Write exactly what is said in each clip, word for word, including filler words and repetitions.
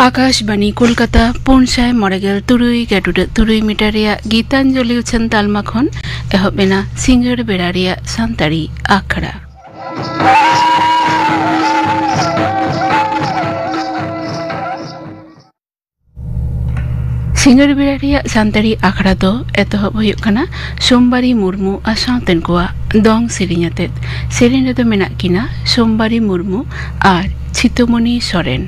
ᱟᱠᱟᱥᱵᱟᱬᱤ ᱠᱳᱞᱠᱟᱛᱟ, ᱯᱩᱱ ᱥᱟᱭ ᱢᱚᱬᱮ ᱜᱮᱞ ᱛᱩᱨᱩᱭ ᱜᱟᱹᱰᱩᱰᱟᱹ ᱛᱩᱨᱩᱭ ᱢᱤᱴᱟᱨ ᱨᱮᱭᱟᱜ ᱜᱤᱛᱟᱧᱡᱚᱞᱤ ᱩᱪᱷᱟᱹᱱ ᱛᱟᱞᱢᱟ ᱠᱷᱚᱱ ᱮᱦᱚᱵ ᱮᱱᱟ ᱥᱤᱸᱜᱟᱹᱲ ᱵᱮᱲᱟ ᱨᱮᱭᱟᱜ ᱥᱟᱱᱛᱟᱲᱤ ᱟᱠᱷᱲᱟ᱾ ᱥᱤᱸᱜᱟᱹᱲ ᱵᱮᱲᱟ ᱨᱮᱭᱟᱜ ᱥᱟᱱᱛᱟᱲᱤ ᱟᱠᱷᱲᱟ ᱫᱚ ᱮᱛᱚᱦᱚᱵ ᱦᱩᱭᱩᱜ ᱠᱟᱱᱟ ᱥᱳᱢᱵᱟᱨᱤ ᱢᱩᱨᱢᱩ ᱟᱨ ᱥᱟᱶᱛᱮᱱ ᱠᱚᱣᱟᱜ ᱫᱚᱝ ᱥᱮᱨᱮᱧ ᱟᱛᱮᱫ᱾ ᱥᱮᱨᱮᱧ ᱨᱮᱫᱚ ᱢᱮᱱᱟᱜ ᱠᱤᱱᱟ ᱥᱳᱢᱵᱟᱨᱤ ᱢᱩᱨᱢᱩ ᱟᱨ ᱪᱷᱤᱛᱟᱹᱢᱚᱱᱤ ᱥᱚᱨᱮᱱ᱾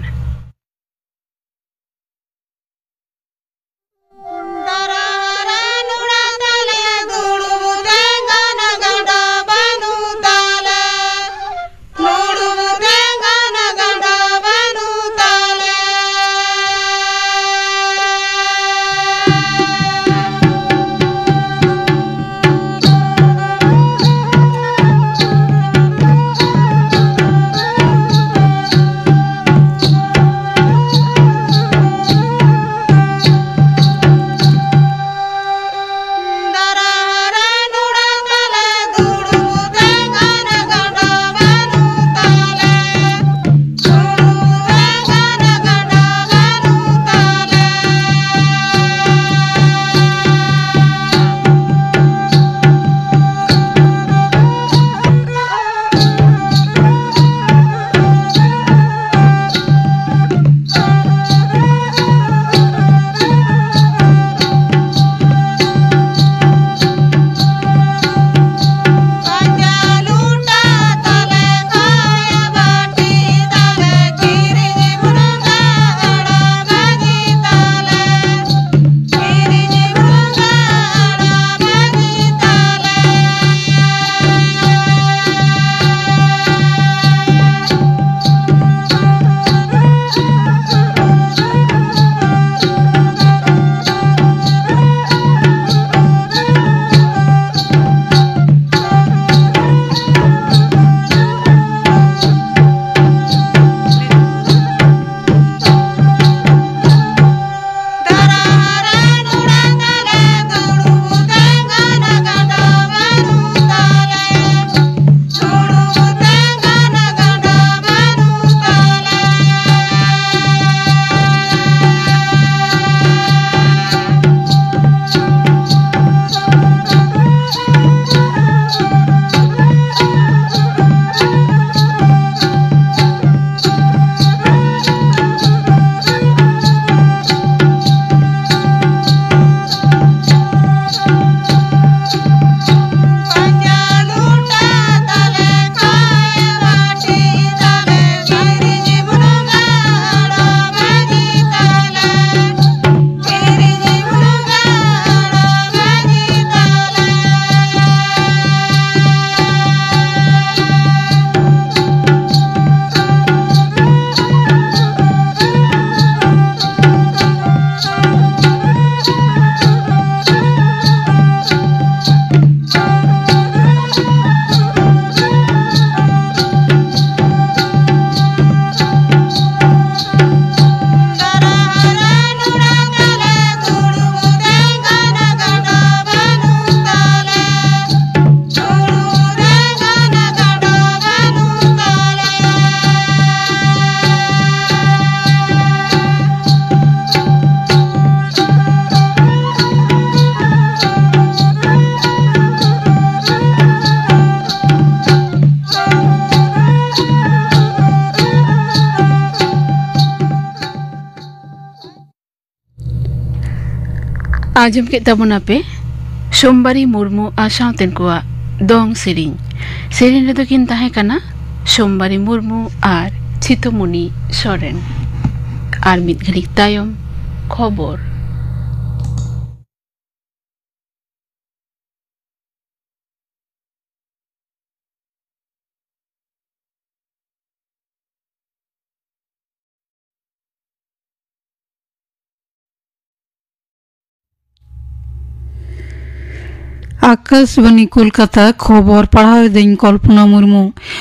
ᱟᱸᱡᱚᱢ ᱠᱮᱫ ᱛᱟᱵᱚᱱᱟᱯᱮ ᱥᱳᱢᱵᱟᱨᱤ ᱢᱩᱨᱢᱩ ᱟᱨ ᱥᱟᱶᱛᱮᱱ ᱠᱚᱣᱟᱜ ᱫᱚᱝ ᱥᱮᱨᱮᱧ᱾ ᱥᱮᱨᱮᱧ ᱨᱮᱫᱚ ᱠᱤᱱ ᱛᱟᱦᱮᱸ ᱠᱟᱱᱟ ᱥᱳᱢᱵᱟᱨᱤ ᱢᱩᱨᱢᱩ ᱟᱨ ᱪᱷᱤᱛᱟᱹᱢᱩᱱᱤ ᱥᱚᱨᱮᱱ᱾ ᱟᱨ ᱢᱤᱫ ᱜᱷᱟᱹᱲᱤᱡ ᱛᱟᱭᱚᱢ ᱠᱷᱚᱵᱚᱨ᱾ ᱟᱠᱟᱥᱵᱟᱱᱤ ᱠᱳᱞᱠᱟᱛᱟ, ᱠᱷᱚᱵᱚᱨ ᱯᱟᱲᱦᱟᱣ ᱮᱫᱟᱹᱧ ᱠᱚᱞᱯᱚᱱᱟ ᱢᱩᱨᱢᱩ᱾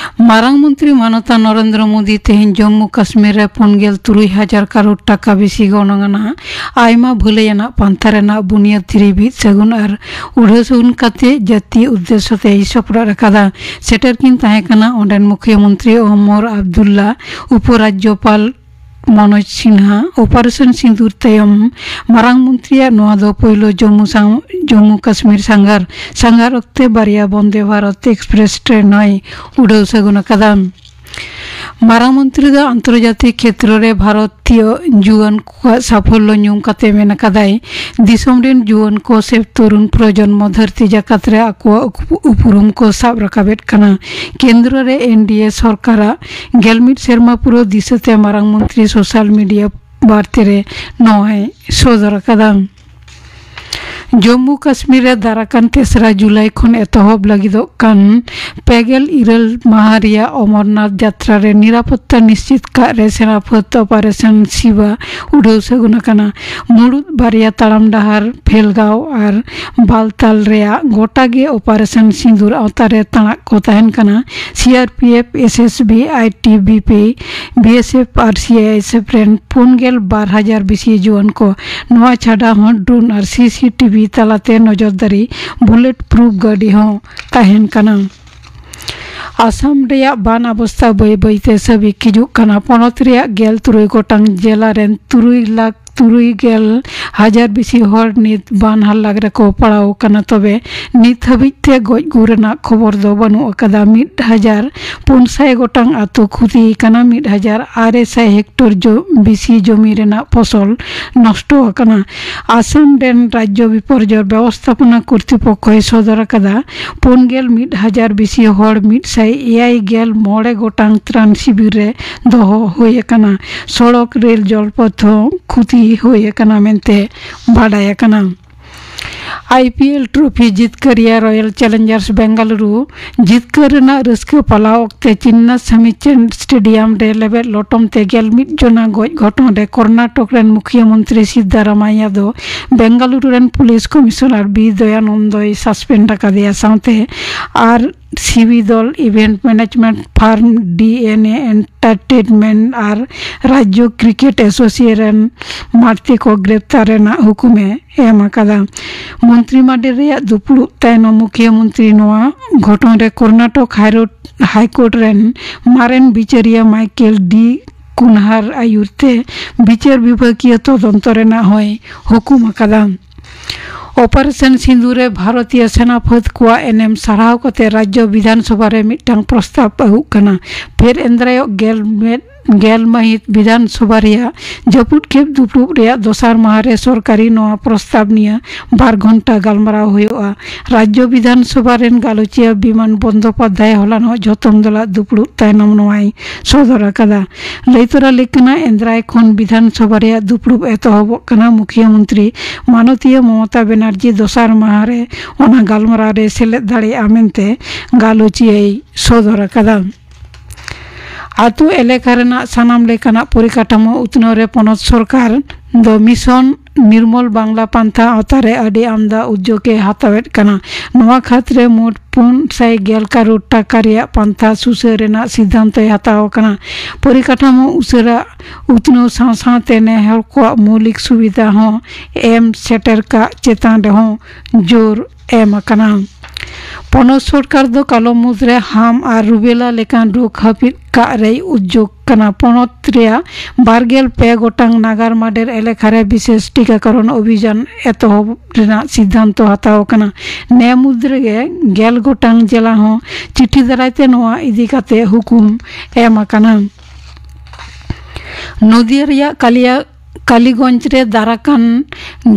ᱢᱟᱨᱟᱝ ᱢᱚᱱᱛᱨᱤ ᱢᱟᱱᱚᱛᱟᱱ ᱱᱚᱨᱮᱱᱫᱨᱚ ᱢᱳᱫᱤ ᱛᱮᱦᱮᱧ ᱡᱚᱢᱢᱩ ᱠᱟᱥᱢᱤᱨ ᱨᱮ ᱯᱩᱱ ᱜᱮᱞ ᱛᱩᱨᱩᱭ ᱦᱟᱡᱟᱨ ᱠᱟᱨᱳᱲ ᱴᱟᱠᱟ ᱵᱮᱥᱤ ᱜᱚᱱᱚᱝ ᱟᱱᱟᱜ ᱟᱭᱢᱟ ᱵᱷᱟᱹᱞᱟᱹᱭ ᱟᱱᱟᱜ ᱯᱟᱱᱛᱷᱟ ᱨᱮᱱᱟᱜ ᱵᱩᱱᱤᱭᱟᱹᱫ ᱫᱷᱤᱨᱤ ᱵᱤᱫ ᱥᱟᱹᱜᱩᱱ ᱟᱨ ᱩᱰᱷᱟᱹᱣ ᱥᱟᱹᱜᱩᱱ ᱠᱟᱛᱮ ᱡᱟᱹᱛᱤ ᱩᱫᱽᱫᱮᱥᱥᱚ ᱛᱮᱭ ᱥᱚᱯᱲᱚᱜ ᱟᱠᱟᱫᱟ᱾ ᱥᱮᱴᱮᱨ ᱠᱤᱱ ᱛᱟᱦᱮᱸ ᱠᱟᱱᱟ ᱚᱸᱰᱮᱱ ᱢᱩᱠᱷᱭᱟᱹ ᱢᱚᱱᱛᱨᱤ ᱚᱢᱚᱨ ᱟᱵᱫᱩᱞᱞᱟ, ᱩᱯᱚᱨᱟᱡᱽᱡᱚᱯᱟᱞ ᱢᱚᱱᱳᱡᱽ ᱥᱤᱱᱦᱟ᱾ ᱚᱯᱟᱨᱮᱥᱚᱱ ᱥᱤᱸᱫᱩᱨ ᱛᱟᱭᱚᱢ ᱢᱟᱨᱟᱝ ᱢᱚᱱᱛᱨᱤᱭᱟᱜ ᱱᱚᱣᱟ ᱫᱚ ᱯᱳᱭᱞᱳ ᱡᱚᱢᱢᱩ ᱥᱟᱝ-, ᱡᱚᱢᱢᱩ ᱠᱟᱥᱢᱤᱨ ᱥᱟᱸᱜᱷᱟᱨ᱾ ᱥᱟᱸᱜᱷᱟᱨ ᱚᱠᱛᱮ ᱵᱟᱨᱭᱟ ᱵᱚᱱᱫᱮ ᱵᱷᱟᱨᱚᱛ ᱮᱠᱥᱯᱨᱮᱥ ᱴᱨᱮᱱ ᱦᱚᱸᱭ ᱩᱰᱟᱹᱣ ᱥᱟᱹᱜᱩᱱ ᱟᱠᱟᱫᱟ᱾ ᱢᱟᱨᱟᱝ ᱢᱚᱱᱛᱨᱤ ᱫᱚ ᱟᱱᱛᱚᱨᱡᱟᱛᱤᱠ ᱠᱷᱮᱛᱨᱚ ᱨᱮ ᱵᱷᱟᱨᱚᱛᱤᱭᱚ ᱡᱩᱣᱟᱹᱱ ᱠᱚᱣᱟᱜ ᱥᱟᱯᱷᱚᱞᱞᱚ ᱧᱩᱢ ᱠᱟᱛᱮ ᱢᱮᱱ ᱟᱠᱟᱫᱟᱭ, ᱫᱤᱥᱚᱢ ᱨᱮᱱ ᱡᱩᱣᱟᱹᱱ ᱠᱚ ᱥᱮ ᱛᱚᱨᱩᱱ ᱯᱨᱚᱡᱚᱱᱢᱚ ᱫᱷᱟᱹᱨᱛᱤ ᱡᱟᱠᱟᱛ ᱨᱮ ᱟᱠᱚᱣᱟᱜ ᱩᱯ-, ᱩᱯᱨᱩᱢ ᱠᱚ ᱥᱟᱵ ᱨᱟᱠᱟᱵᱮᱫ ᱠᱟᱱᱟ᱾ ᱠᱮᱱᱫᱨᱚ ᱨᱮ ᱮᱱ ᱰᱤ ᱮ ᱥᱚᱨᱠᱟᱨᱟᱜ ᱜᱮᱞ ᱢᱤᱫ ᱥᱮᱨᱢᱟ ᱯᱩᱨᱟᱹᱣ ᱫᱤᱥᱟᱹᱛᱮ ᱢᱟᱨᱟᱝ ᱢᱚᱱᱛᱨᱤ ᱥᱳᱥᱟᱞ ᱢᱤᱰᱤᱭᱟ ᱵᱟᱨᱛᱮ ᱨᱮ ᱱᱚᱣᱟᱭ ᱥᱚᱫᱚᱨ ᱟᱠᱟᱫᱟ᱾ ᱡᱚᱢᱢᱩ ᱠᱟᱥᱢᱤᱨ ᱨᱮ ᱫᱟᱨᱟᱠᱟᱱ ᱛᱮᱥᱨᱟ ᱡᱩᱞᱟᱭ ᱠᱷᱚᱱ ᱮᱛᱚᱦᱚᱵ ᱞᱟᱹᱜᱤᱫᱚᱜ ᱠᱟᱱ ᱯᱮ ᱜᱮᱞ ᱤᱨᱟᱹᱞ ᱢᱟᱦᱟ ᱨᱮᱭᱟᱜ ᱚᱢᱚᱨᱱᱟᱛᱷ ᱡᱟᱛᱨᱟ ᱨᱮ ᱱᱤᱨᱟᱯᱚᱛᱛᱟ ᱱᱤᱥᱪᱤᱛ ᱠᱟᱜ ᱨᱮ ᱥᱮᱱᱟ ᱯᱷᱟᱹᱫ ᱚᱯᱟᱨᱮᱥᱚᱱ ᱥᱤᱵᱟ ᱩᱰᱷᱟᱹᱣ ᱥᱟᱹᱜᱩᱱ ᱟᱠᱟᱱᱟ᱾ ᱢᱩᱲᱩᱫ ᱵᱟᱨᱭᱟ ᱛᱟᱲᱟᱢ ᱰᱟᱦᱟᱨ ᱯᱷᱮᱞᱜᱟᱸᱣ ᱟᱨ ᱵᱟᱞᱛᱟᱞ ᱨᱮᱭᱟᱜ ᱜᱚᱴᱟ ᱜᱮ ᱚᱯᱟᱨᱮᱥᱚᱱ ᱥᱤᱸᱫᱩᱨ ᱟᱣᱛᱟ ᱨᱮ ᱛᱟᱬᱟᱜ ᱠᱚ ᱛᱟᱦᱮᱱ ᱠᱟᱱᱟ᱾ C R P F, S S B, I T B P, B S F R C I S F ᱨᱮᱱ ᱯᱩᱱ ᱜᱮᱞ ᱵᱟᱨ ᱦᱟᱡᱟᱨ ᱵᱮᱥᱤ ᱡᱩᱣᱟᱹᱱ ᱠᱚ᱾ ᱱᱚᱣᱟ ᱪᱷᱟᱰᱟ ᱦᱚᱸ ᱰᱨᱳᱱ ᱟᱨ ᱥᱤ ᱥᱤ ᱴᱤ ᱵᱷᱤ ᱛᱟᱞᱟᱛᱮ ᱱᱚᱡᱚᱨᱫᱟᱨᱤ ᱵᱩᱞᱮᱴ ᱯᱨᱩᱯ ᱜᱟᱹᱰᱤ ᱦᱚᱸ ᱛᱟᱦᱮᱱ ᱠᱟᱱᱟ᱾ ᱟᱥᱟᱢ ᱨᱮᱭᱟᱜ ᱵᱟᱱ ᱚᱵᱚᱥᱛᱟ ᱵᱟᱹᱭ ᱵᱟᱹᱭᱛᱮ ᱥᱟᱹᱵᱤᱠ ᱦᱤᱡᱩᱜ ᱠᱟᱱᱟ᱾ ᱯᱚᱱᱚᱛ ᱨᱮᱭᱟᱜ ᱜᱮᱞ ᱛᱩᱨᱩᱭ ᱜᱚᱴᱟᱝ ᱡᱮᱞᱟ ᱨᱮᱱ ᱛᱩᱨᱩᱭ ᱞᱟᱠᱷ ᱛᱩᱨᱩᱭ ᱜᱮᱞ ᱦᱟᱡᱟᱨ ᱵᱮᱥᱤ ᱦᱚᱲ ᱱᱤᱛ ᱵᱟᱱ ᱦᱟᱞᱞᱟᱠ ᱨᱮᱠᱚ ᱯᱟᱲᱟᱣ ᱟᱠᱟᱱᱟ᱾ ᱛᱚᱵᱮ ᱱᱤᱛ ᱦᱟᱹᱵᱤᱡ ᱛᱮ ᱜᱚᱡ ᱜᱩᱨ ᱨᱮᱱᱟᱜ ᱠᱷᱚᱵᱚᱨ ᱫᱚ ᱵᱟᱹᱱᱩᱜ ᱟᱠᱟᱫᱟ᱾ ᱢᱤᱫ ᱦᱟᱡᱟᱨ ᱯᱩᱱ ᱥᱟᱭ ᱜᱚᱴᱟᱝ ᱟᱛᱳ ᱠᱷᱩᱛᱤ ᱟᱠᱟᱱᱟ᱾ ᱢᱤᱫ ᱦᱟᱡᱟᱨ ᱟᱨᱮ ᱥᱟᱭ ᱦᱮᱠᱴᱚᱨ ᱡᱚ-, ᱵᱮᱥᱤ ᱡᱚᱢᱤ ᱨᱮᱱᱟᱜ ᱯᱷᱚᱥᱚᱞ ᱱᱚᱥᱴᱚ ᱟᱠᱟᱱᱟ᱾ ᱟᱥᱟᱢ ᱨᱮᱱ ᱨᱟᱡᱽᱡᱚ ᱵᱤᱯᱚᱨᱡᱚᱭ ᱵᱮᱵᱚᱥᱛᱷᱟᱯᱚᱱᱟ ᱠᱚᱨᱛᱨᱤᱯᱚᱠᱠᱷᱚᱭ ᱥᱚᱫᱚᱨ ᱟᱠᱟᱫᱟ, ᱯᱩᱱ ᱜᱮᱞ ᱢᱤᱫ ᱦᱟᱡᱟᱨ ᱵᱮᱥᱤ ᱦᱚᱲ ᱢᱤᱫ ᱥᱟᱭ ᱮᱭᱟᱭ ᱜᱮᱞ ᱢᱚᱬᱮ ᱜᱚᱴᱟᱝ ᱛᱨᱟᱱ ᱥᱤᱵᱤᱨ ᱨᱮ ᱫᱚᱦᱚ ᱦᱩᱭ ᱟᱠᱟᱱᱟ᱾ ᱥᱚᱲᱚᱠ, ᱨᱮᱞ, ᱡᱚᱞᱯᱚᱛᱷ ᱦᱚᱸ ᱠᱷᱩᱛᱤ ᱦᱩᱭ ᱟᱠᱟᱱᱟ ᱢᱮᱱᱛᱮ ᱵᱟᱰᱟᱭ ᱟᱠᱟᱱᱟ᱾ ᱟᱭ ᱯᱤ ᱮᱞ ᱴᱨᱚᱯᱷᱤ ᱡᱤᱛᱠᱟᱹᱨᱤᱭᱟ ᱨᱚᱭᱟᱞ ᱪᱮᱞᱮᱧᱡᱟᱨᱥ ᱵᱮᱝᱜᱟᱞᱩᱨᱩ ᱡᱤᱛᱠᱟᱹᱨ ᱨᱮᱱᱟᱜ ᱨᱟᱹᱥᱠᱟᱹ ᱯᱟᱞᱟᱣ ᱚᱠᱛᱮ ᱪᱤᱱᱱᱟᱥᱟᱢᱤ ᱪᱮᱱ ᱥᱴᱮᱰᱤᱭᱟᱢ ᱨᱮ ᱞᱮᱵᱮᱫ ᱞᱚᱴᱚᱢ ᱛᱮ ᱜᱮᱞ ᱢᱤᱫ ᱡᱚᱱᱟ ᱜᱚᱡ ᱜᱷᱚᱴᱚᱱ ᱨᱮ ᱠᱚᱨᱱᱟᱴᱚᱠ ᱨᱮᱱ ᱢᱩᱠᱷᱤᱭᱟᱹ ᱢᱚᱱᱛᱨᱤ ᱥᱤᱫᱫᱟᱨᱟᱢᱟᱭᱭᱟ ᱫᱚ ᱵᱮᱝᱜᱟᱞᱩᱨᱩ ᱨᱮᱱ ᱯᱩᱞᱤᱥ ᱠᱚᱢᱤᱥᱚᱱᱟᱨ ᱵᱤ ᱫᱚᱭᱟᱱᱚᱱᱫᱚᱭ ᱥᱟᱥᱯᱮᱱᱰ ᱟᱠᱟᱫᱮᱭᱟ᱾ ᱥᱟᱶᱛᱮ ᱟᱨ ᱥᱤᱵᱤ ᱫᱚᱞ, ᱤᱵᱷᱮᱱᱴ ᱢᱮᱱᱮᱡᱢᱮᱱᱴ ᱯᱷᱟᱨᱢ, ᱰᱤ ᱮᱱ ᱮ ᱮᱱᱴᱟᱨᱴᱮᱱᱢᱮᱱᱴ ᱟᱨ ᱨᱟᱡᱽᱡᱚ ᱠᱨᱤᱠᱮᱴ ᱮᱥᱳᱥᱤᱭᱮᱥᱚᱱ ᱢᱟᱲᱛᱮ ᱠᱚ ᱜᱨᱮᱯᱛᱟᱨ ᱨᱮᱱᱟᱜ ᱦᱩᱠᱩᱢᱮ ᱮᱢ ᱟᱠᱟᱫᱟ᱾ ᱢᱚᱱᱛᱨᱤ ᱢᱟᱰᱮᱨ ᱨᱮᱭᱟᱜ ᱫᱩᱯᱲᱩᱵ ᱛᱟᱭᱱᱚᱢ ᱢᱩᱠᱷᱤᱭᱟᱹ ᱢᱚᱱᱛᱨᱤ ᱱᱚᱣᱟ ᱜᱷᱚᱴᱚᱱ ᱨᱮ ᱠᱚᱨᱱᱟᱴᱚᱠ ᱦᱟᱭᱨᱳᱰ, ᱦᱟᱭᱠᱳᱨᱴ ᱨᱮᱱ ᱢᱟᱨᱮᱱ ᱵᱤᱪᱟᱹᱨᱤᱭᱟᱹ ᱢᱟᱭᱠᱮᱞ ᱰᱤ ᱠᱩᱱᱦᱟᱨ ᱟᱭᱩᱨ ᱛᱮ ᱵᱤᱪᱟᱹᱨ ᱵᱤᱵᱷᱟᱜᱤᱭᱟᱹ ᱛᱚᱫᱚᱱᱛᱚ ᱨᱮᱱᱟᱜ ᱦᱚᱸᱭ ᱦᱩᱠᱩᱢ ᱟᱠᱟᱫᱟ᱾ ᱚᱯᱟᱨᱮᱥᱚᱱ ᱥᱤᱸᱫᱩᱨ ᱨᱮ ᱵᱷᱟᱨᱚᱛᱤᱭᱚ ᱥᱮᱱᱟ ᱯᱷᱟᱹᱫ ᱠᱚᱣᱟᱜ ᱮᱱᱮᱢ ᱥᱟᱨᱦᱟᱣ ᱠᱟᱛᱮ ᱨᱟᱡᱽᱡᱚ ᱵᱤᱫᱷᱟᱱ ᱥᱚᱵᱷᱟ ᱨᱮ ᱢᱤᱫᱴᱟᱝ ᱯᱨᱚᱥᱛᱟᱵ ᱟᱹᱜᱩᱜ ᱠᱟᱱᱟ᱾ ᱯᱷᱮᱨ ᱮᱱᱫᱨᱟᱭᱚᱜ ᱜᱮᱞ ᱢᱤᱫ, ᱜᱮᱞ ᱢᱟᱹᱦᱤᱛ ᱵᱤᱫᱷᱟᱱ ᱥᱚᱵᱷᱟ ᱨᱮᱭᱟᱜ ᱡᱟᱹᱯᱩᱫ ᱠᱷᱮᱯ ᱫᱩᱯᱲᱩᱵ ᱨᱮᱭᱟᱜ ᱫᱚᱥᱟᱨ ᱢᱟᱦᱟ ᱨᱮ ᱥᱚᱨᱠᱟᱨᱤ ᱱᱚᱣᱟ ᱯᱨᱚᱥᱛᱟᱵ ᱱᱤᱭᱟᱹ ᱵᱟᱨ ᱜᱷᱚᱱᱴᱟ ᱜᱟᱞᱢᱟᱨᱟᱣ ᱦᱩᱭᱩᱜᱼᱟ᱾ ᱨᱟᱡᱽᱡᱚ ᱵᱤᱫᱷᱟᱱ ᱥᱚᱵᱷᱟ ᱨᱮᱱ ᱜᱟᱞᱚᱪᱤᱭᱟᱹ ᱵᱤᱢᱟᱱ ᱵᱚᱱᱫᱚᱯᱟᱫᱷᱭᱟᱭ ᱦᱚᱞᱟᱱᱚᱜ ᱡᱚᱛᱚᱢ ᱫᱚᱞᱟᱜ ᱫᱩᱯᱲᱩᱵ ᱛᱟᱭᱱᱚᱢ ᱱᱚᱣᱟᱭ ᱥᱚᱫᱚᱨ ᱟᱠᱟᱫᱟ᱾ ᱞᱟᱹᱭ ᱛᱚᱨᱟ ᱞᱮᱠ ᱠᱟᱱᱟ, ᱮᱱᱫᱨᱟᱭ ᱠᱷᱚᱱ ᱵᱤᱫᱷᱟᱱ ᱥᱚᱵᱷᱟ ᱨᱮᱭᱟᱜ ᱫᱩᱯᱲᱩᱵ ᱮᱛᱚᱦᱚᱵᱚᱜ ᱠᱟᱱᱟ᱾ ᱢᱩᱠᱷᱤᱭᱟᱹ ᱢᱚᱱᱛᱨᱤ ᱢᱟᱱᱚᱛᱤᱭᱟᱹ ᱢᱚᱢᱚᱛᱟ ᱵᱮᱱᱟᱨᱡᱤ ᱫᱚᱥᱟᱨ ᱢᱟᱦᱟ ᱨᱮ ᱚᱱᱟ ᱜᱟᱞᱢᱟᱨᱟᱣ ᱨᱮ ᱥᱮᱞᱮᱫ ᱫᱟᱲᱮᱭᱟᱜᱼᱟ ᱢᱮᱱᱛᱮ ᱜᱟᱞᱚᱪᱤᱭᱟᱹᱭ ᱥᱚᱫᱚᱨ ᱟᱠᱟᱫᱟ᱾ ᱟᱛᱳ ᱮᱞᱟᱠᱟ ᱨᱮᱱᱟᱜ ᱥᱟᱱᱟᱢ ᱞᱮᱠᱟᱱᱟᱜ ᱯᱚᱨᱤᱠᱟᱴᱷᱟᱢᱳ ᱩᱛᱱᱟᱹᱣ ᱨᱮ ᱯᱚᱱᱚᱛ ᱥᱚᱨᱠᱟᱨ ᱫᱚ ᱢᱤᱥᱚᱱ ᱱᱤᱨᱢᱚᱞ ᱵᱟᱝᱞᱟ ᱯᱟᱱᱛᱷᱟ ᱟᱣᱛᱟ ᱨᱮ ᱟᱹᱰᱤ ᱟᱢᱫᱟ ᱩᱫᱽᱡᱳᱜᱽ ᱮ ᱦᱟᱛᱟᱣᱮᱫ ᱠᱟᱱᱟ᱾ ᱱᱚᱣᱟ ᱠᱷᱟᱛ ᱨᱮ ᱢᱳᱴ ᱯᱩᱱ ᱥᱟᱭ ᱜᱮᱞ ᱠᱟᱨᱳᱲ ᱴᱟᱠᱟ ᱨᱮᱭᱟᱜ ᱯᱟᱱᱛᱷᱟ ᱥᱩᱥᱟᱹᱨ ᱨᱮᱱᱟᱜ ᱥᱤᱫᱽᱫᱷᱟᱱᱛᱚᱭ ᱦᱟᱛᱟᱣ ᱟᱠᱟᱱᱟ᱾ ᱯᱚᱨᱤᱠᱟᱴᱷᱟᱢᱳ ᱩᱥᱟᱹᱨᱟ ᱩᱛᱱᱟᱹᱣ ᱥᱟᱶ ᱥᱟᱶᱛᱮ ᱱᱮ ᱦᱚᱲ ᱠᱚᱣᱟᱜ ᱢᱳᱣᱞᱤᱠ ᱥᱩᱵᱤᱫᱷᱟ ᱦᱚᱸ ᱮᱢ ᱥᱮᱴᱮᱨ ᱠᱟᱜ ᱪᱮᱛᱟᱱ ᱨᱮᱦᱚᱸ ᱡᱳᱨ ᱮᱢ ᱟᱠᱟᱱᱟ᱾ ᱯᱚᱱᱚᱛ ᱥᱚᱨᱠᱟᱨ ᱫᱚ ᱠᱟᱞᱚᱢ ᱢᱩᱫᱽᱨᱮ ᱦᱟᱢ ᱟᱨ ᱨᱩᱵᱮᱞᱟ ᱞᱮᱠᱟᱱ ᱨᱳᱜᱽ ᱦᱟᱹᱯᱤᱫ ᱠᱟᱜ ᱨᱮᱭ ᱩᱫᱽᱡᱳᱜᱽ ᱠᱟᱱᱟ᱾ ᱯᱚᱱᱚᱛ ᱨᱮᱭᱟᱜ ᱵᱟᱨᱜᱮᱞ ᱯᱮ ᱜᱚᱴᱟᱝ ᱱᱟᱜᱟᱨ ᱢᱟᱰᱮᱨ ᱮᱞᱟᱠᱟ ᱨᱮ ᱵᱤᱥᱮᱥ ᱴᱤᱠᱟᱠᱚᱨᱚᱱ ᱚᱵᱷᱤᱡᱟᱱ ᱮᱛᱚᱦᱚᱵ ᱨᱮᱱᱟᱜ ᱥᱤᱫᱽᱫᱷᱟᱱᱛᱚ ᱦᱟᱛᱟᱣ ᱟᱠᱟᱱᱟ᱾ ᱱᱮ ᱢᱩᱫᱽ ᱨᱮᱜᱮ ᱜᱮᱞ ᱜᱚᱴᱟᱝ ᱡᱮᱞᱟ ᱦᱚᱸ ᱪᱤᱴᱷᱤ ᱫᱟᱨᱟᱭ ᱛᱮ ᱱᱚᱣᱟ ᱤᱫᱤ ᱠᱟᱛᱮ ᱦᱩᱠᱩᱢ ᱮᱢ ᱟᱠᱟᱱᱟ᱾ ᱱᱚᱫᱤᱭᱟ ᱨᱮᱭᱟᱜ ᱠᱟᱞᱤᱭᱟ-, ᱠᱟᱞᱤᱜᱚᱸᱡᱽ ᱨᱮ ᱫᱟᱨᱟᱠᱟᱱ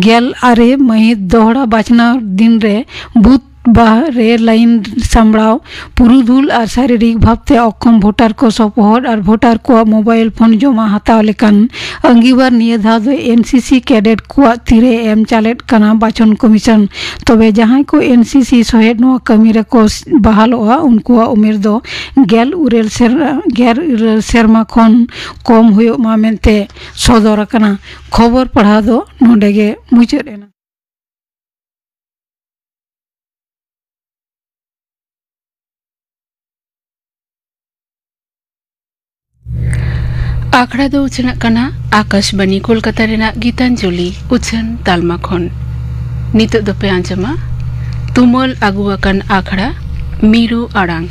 ᱜᱮᱞ ᱟᱨᱮ ᱢᱟᱹᱦᱤᱛ ᱫᱚᱦᱲᱟ ᱵᱟᱪᱷᱱᱟᱣ ᱫᱤᱱ ᱨᱮ ᱵᱩᱛᱷ ᱵᱟᱦᱨᱮ ᱞᱟᱭᱤᱱ ᱥᱟᱢᱵᱲᱟᱣ, ᱯᱩᱨᱩᱫᱷᱩᱞ ᱟᱨ ᱥᱟᱨᱤᱨᱤᱠ ᱵᱷᱟᱵᱽᱛᱮ ᱚᱠᱠᱷᱚᱢ ᱵᱷᱳᱴᱟᱨ ᱠᱚ ᱥᱚᱯᱚᱦᱚᱫ ᱟᱨ ᱵᱷᱳᱴᱟᱨ ᱠᱚᱣᱟᱜ ᱢᱳᱵᱟᱭᱤᱞ ᱯᱷᱳᱱ ᱡᱚᱢᱟ ᱦᱟᱛᱟᱣ ᱞᱮᱠᱟᱱ ᱟᱸᱜᱤᱵᱷᱟᱨ ᱱᱤᱭᱟᱹ ᱫᱷᱟᱣ ᱫᱚ ᱮᱱᱥᱤᱥᱤ ᱠᱮᱰᱮᱴ ᱠᱚᱣᱟᱜ ᱛᱤᱨᱮ ᱮᱢ ᱪᱟᱞᱮᱫ ᱠᱟᱱᱟ ᱵᱟᱪᱷᱚᱱ ᱠᱚᱢᱤᱥᱚᱱ᱾ ᱛᱚᱵᱮ ᱡᱟᱦᱟᱸᱭ ᱠᱚ ᱮᱱᱥᱤᱥᱤ ᱥᱚᱦᱮᱫ ᱱᱚᱣᱟ ᱠᱟᱹᱢᱤ ᱨᱮᱠᱚ ᱵᱟᱦᱟᱞᱚᱜᱼᱟ, ᱩᱱᱠᱩᱣᱟᱜ ᱩᱢᱮᱨ ᱫᱚ ᱜᱮᱞ ᱤᱨᱟᱹᱞ ᱥᱮᱨ-, ᱜᱮᱞ ᱤᱨᱟᱹᱞ ᱥᱮᱨᱢᱟ ᱠᱷᱚᱱ ᱠᱚᱢ ᱦᱩᱭᱩᱜ ᱢᱟ ᱢᱮᱱᱛᱮ ᱥᱚᱫᱚᱨ ᱟᱠᱟᱱᱟ᱾ ᱠᱷᱚᱵᱚᱨ ᱯᱟᱲᱦᱟᱣ ᱫᱚ ᱱᱚᱰᱮ ᱜᱮ ᱢᱩᱪᱟᱹᱫ ᱮᱱᱟ᱾ ᱟᱠᱷᱲᱟ ᱫᱚ ᱩᱪᱷᱟᱹᱱᱚᱜ ᱠᱟᱱᱟ ᱟᱠᱟᱥᱵᱟᱱᱤ ᱠᱳᱞᱠᱟᱛᱟ ᱨᱮᱱᱟᱜ ᱜᱤᱛᱟᱧᱡᱚᱞᱤ ᱩᱪᱷᱟᱹᱱ ᱛᱟᱞᱢᱟ ᱠᱷᱚᱱ᱾ ᱱᱤᱛᱚᱜ ᱫᱚᱯᱮ ᱟᱸᱡᱚᱢᱟ ᱛᱩᱢᱟᱹᱞ ᱟᱹᱜᱩ ᱟᱠᱟᱱ ᱟᱠᱷᱲᱟ ᱢᱤᱨᱩ ᱟᱲᱟᱝ᱾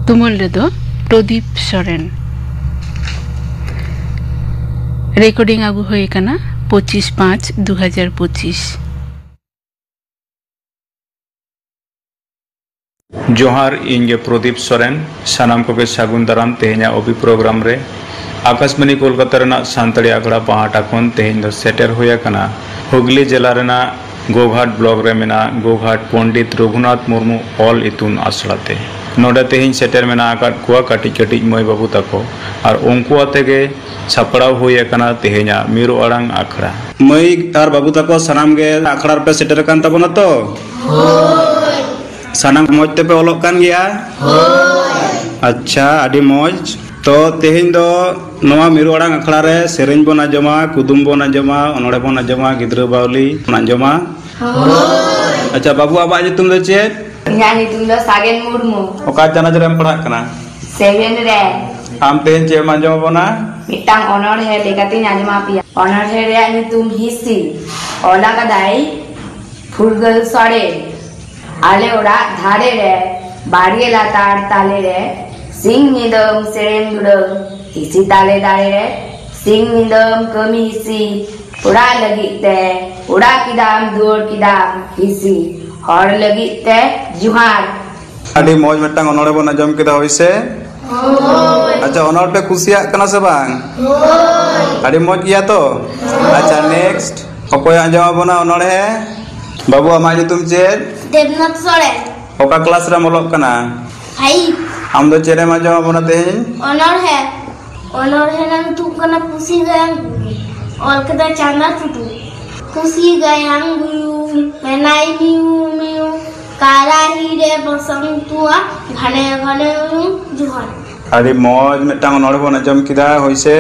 ᱛᱩᱢᱟᱹᱞ ᱨᱮᱫᱚ ᱯᱨᱚᱫᱤᱯ ᱥᱚᱨᱮᱱ᱾ ᱨᱮᱠᱚᱨᱰᱤᱝ ᱟᱹᱜᱩ ᱦᱩᱭ ᱟᱠᱟᱱᱟ ᱯᱚᱸᱪᱤᱥ ᱯᱟᱸᱪ ᱫᱩ ᱦᱟᱡᱟᱨ ᱯᱚᱸᱪᱤᱥ᱾ ᱡᱚᱦᱟᱨ, ᱤᱧ ᱜᱮ ᱯᱨᱚᱫᱤᱯ ᱥᱚᱨᱮᱱ᱾ ᱥᱟᱱᱟᱢ ᱠᱚᱜᱮ ᱥᱟᱹᱜᱩᱱ ᱫᱟᱨᱟᱢ ᱛᱮᱦᱮᱧᱟᱜ ᱚᱵᱷᱤ ᱯᱨᱳᱜᱨᱟᱢ ᱨᱮ᱾ ᱟᱠᱟᱥᱵᱟᱱᱤ ᱠᱳᱞᱠᱟᱛᱟ ᱨᱮᱱᱟᱜ ᱥᱟᱱᱛᱟᱲᱤ ᱟᱠᱷᱲᱟ ᱯᱟᱦᱴᱟ ᱠᱷᱚᱱ ᱛᱮᱦᱮᱧ ᱫᱚ ᱥᱮᱴᱮᱨ ᱦᱩᱭ ᱟᱠᱟᱱᱟ ᱦᱩᱜᱽᱞᱤ ᱡᱮᱞᱟ ᱨᱮᱱᱟᱜ ᱜᱳᱜᱷᱟᱴ ᱵᱞᱚᱠ ᱨᱮ ᱢᱮᱱᱟᱜ ᱜᱳᱜᱷᱟᱴ ᱯᱚᱱᱰᱤᱛ ᱨᱚᱜᱷᱩᱱᱟᱛᱷ ᱢᱩᱨᱢᱩ ᱚᱞ ᱤᱛᱩᱱ ᱟᱥᱲᱟ ᱛᱮ᱾ ᱱᱚᱰᱮ ᱛᱮᱦᱮᱧ ᱥᱮᱴᱮᱨ ᱢᱮᱱᱟᱜ ᱟᱠᱟᱫ ᱠᱚᱣᱟ ᱠᱟᱹᱴᱤᱡ ᱠᱟᱹᱴᱤᱡ ᱢᱟᱹᱭ ᱵᱟᱹᱵᱩ ᱛᱟᱠᱚ, ᱟᱨ ᱩᱱᱠᱩ ᱟᱛᱮ ᱜᱮ ᱥᱟᱯᱲᱟᱣ ᱦᱩᱭ ᱟᱠᱟᱱᱟ ᱛᱮᱦᱮᱧᱟᱜ ᱢᱤᱨᱩ ᱟᱲᱟᱝ ᱟᱠᱷᱲᱟ᱾ ᱢᱟᱹᱭ ᱟᱨ ᱵᱟᱹᱵᱩ ᱛᱟᱠᱚ ᱥᱟᱱᱟᱢ ᱜᱮ ᱟᱠᱷᱲᱟ ᱨᱮᱯᱮ ᱥᱮᱴᱮᱨ ᱟᱠᱟᱱ ᱛᱟᱵᱚᱱᱟ ᱛᱚ? ᱦᱳᱭ᱾ ᱥᱟᱱᱟᱢ ᱢᱚᱡᱽ ᱛᱮᱯᱮ ᱚᱞᱚᱜ ᱠᱟᱱ ᱜᱮᱭᱟ? ᱦᱳᱭ᱾ ᱟᱪᱪᱷᱟ, ᱟᱹᱰᱤ ᱢᱚᱡᱽ᱾ ᱛᱚ, ᱛᱮᱦᱮᱧ ᱫᱚ ᱱᱚᱣᱟ ᱢᱤᱨᱩ ᱟᱲᱟᱝ ᱟᱠᱷᱲᱟ ᱨᱮ ᱥᱮᱨᱮᱧ ᱵᱚᱱ ᱟᱸᱡᱚᱢᱟ, ᱠᱩᱫᱩᱢ ᱵᱚᱱ ᱟᱸᱡᱚᱢᱟ, ᱚᱱᱚᱬᱦᱮ ᱵᱚᱱ ᱟᱸᱡᱚᱢᱟ, ᱜᱤᱫᱽᱨᱟᱹ ᱵᱟᱣᱞᱤ ᱵᱚᱱ ᱟᱸᱡᱚᱢᱟ᱾ ᱦᱳᱭ᱾ ᱟᱪᱪᱷᱟ ᱵᱟᱹᱵᱩ, ᱟᱢᱟᱜ ᱧᱩᱛᱩᱢ ᱫᱚ ᱪᱮᱫ? ᱤᱧᱟᱜ ᱧᱩᱛᱩᱢ ᱫᱚ ᱥᱟᱜᱮᱱ ᱢᱩᱨᱢᱩ᱾ ᱚᱠᱟ ᱪᱟᱱᱟᱪ ᱨᱮᱢ ᱯᱟᱲᱦᱟᱜ ᱠᱟᱱᱟ? ᱥᱮᱵᱷᱮᱱ ᱨᱮ᱾ ᱟᱢ ᱛᱮᱦᱮᱧ ᱪᱮᱫ ᱮᱢ ᱟᱸᱡᱚᱢ ᱟᱵᱚᱱᱟ? ᱢᱤᱫᱴᱟᱝ ᱚᱱᱚᱬᱦᱮ ᱞᱟᱹᱭ ᱠᱟᱛᱮᱧ ᱟᱸᱡᱚᱢ ᱟᱯᱮᱭᱟ᱾ ᱚᱱᱚᱬᱦᱮ ᱨᱮᱭᱟᱜ ᱧᱩᱛᱩᱢ ᱦᱤᱸᱥᱤ᱾ ᱚᱞ ᱟᱠᱟᱫᱟᱭ ᱯᱷᱩᱨᱜᱟᱹᱞ ᱥᱚᱨᱮᱱ᱾ ᱟᱞᱮ ᱚᱲᱟᱜ ᱫᱷᱟᱨᱮ ᱨᱮ, ᱵᱟᱲᱜᱮ ᱞᱟᱛᱟᱨ ᱛᱟᱞᱮ ᱨᱮ, ᱥᱤᱧ ᱧᱤᱫᱟᱹᱢ ᱥᱮᱨᱮᱧ ᱫᱩᱨᱟᱹᱝ, ᱦᱤᱥᱤ ᱛᱟᱞᱮ ᱫᱟᱨᱮ ᱨᱮ, ᱥᱤᱧ ᱧᱤᱫᱟᱹᱢ ᱠᱟᱹᱢᱤ ᱦᱤᱥᱤ, ᱚᱲᱟᱜ ᱞᱟᱹᱜᱤᱫ ᱛᱮ ᱚᱲᱟᱜ ᱠᱮᱫᱟᱢ, ᱫᱩᱣᱟᱹᱨ ᱠᱮᱫᱟᱢ ᱦᱤᱥᱤ, ᱦᱚᱲ ᱞᱟᱹᱜᱤᱫ ᱛᱮ ᱡᱚᱦᱟᱨ᱾ ᱟᱹᱰᱤ ᱢᱚᱡᱽ ᱢᱤᱫᱴᱟᱝ ᱚᱱᱚᱬᱦᱮ ᱵᱚᱱ ᱟᱸᱡᱚᱢ ᱠᱮᱫᱟ, ᱦᱳᱭ ᱥᱮ? ᱟᱪᱪᱷᱟ, ᱚᱱᱚᱬᱦᱮ ᱯᱮ ᱠᱩᱥᱤᱭᱟᱜ ᱠᱟᱱᱟ ᱥᱮ ᱵᱟᱝ? ᱟᱹᱰᱤ ᱢᱚᱡᱽ ᱜᱮᱭᱟ ᱛᱚ? ᱟᱪᱪᱷᱟ, ᱱᱮᱠᱥᱴ ᱚᱠᱚᱭ ᱟᱸᱡᱚᱢ ᱟᱵᱚᱱᱟ ᱚᱱᱚᱬᱦᱮ? ᱵᱟᱹᱵᱩ, ᱟᱢᱟᱜ ᱧᱩᱛᱩᱢ ᱪᱮᱫ? ᱫᱮᱵᱽᱱᱟᱛᱷ ᱥᱚᱨᱮᱱ᱾ ᱚᱠᱟ ᱠᱞᱟᱥ ᱨᱮᱢ ᱚᱞᱚᱜ ᱠᱟᱱᱟ? ᱯᱷᱟᱭᱤᱵᱷ᱾ ᱟᱢ ᱫᱚ ᱪᱮᱫ ᱮᱢ ᱟᱸᱡᱚᱢ ᱟᱵᱚᱱᱟ ᱛᱮᱦᱮᱧ? ᱚᱱᱚᱬᱦᱮ᱾ ᱚᱱᱚᱬᱦᱮ ᱨᱮᱱᱟᱜ ᱧᱩᱛᱩᱢ ᱠᱟᱱᱟ ᱯᱩᱥᱤ ᱜᱟᱭᱟᱱ ᱜᱩᱭᱩᱢ᱾ ᱚᱞ ᱠᱮᱫᱟ ᱪᱟᱸᱫᱟ ᱴᱩᱰᱩ᱾ ᱯᱩᱥᱤ ᱜᱟᱭᱟᱱ ᱜᱩᱭᱩᱢ ᱢᱮᱱᱟᱭ ᱢᱤᱭᱩ ᱢᱤᱭᱩ, ᱠᱟᱨᱟᱦᱤ ᱨᱮ ᱵᱚᱥᱚᱱᱛᱩᱣᱟ, ᱜᱷᱟᱱᱮ ᱜᱷᱟᱱᱮ ᱩᱭᱩᱝ ᱡᱩᱦᱟᱱ᱾ ᱟᱹᱰᱤ ᱢᱚᱡᱽ ᱢᱤᱫᱴᱟᱝ ᱚᱱᱚᱬᱦᱮ ᱵᱚᱱ ᱟᱸᱡᱚᱢ ᱠᱮᱫᱟ, ᱦᱳᱭ ᱥᱮ?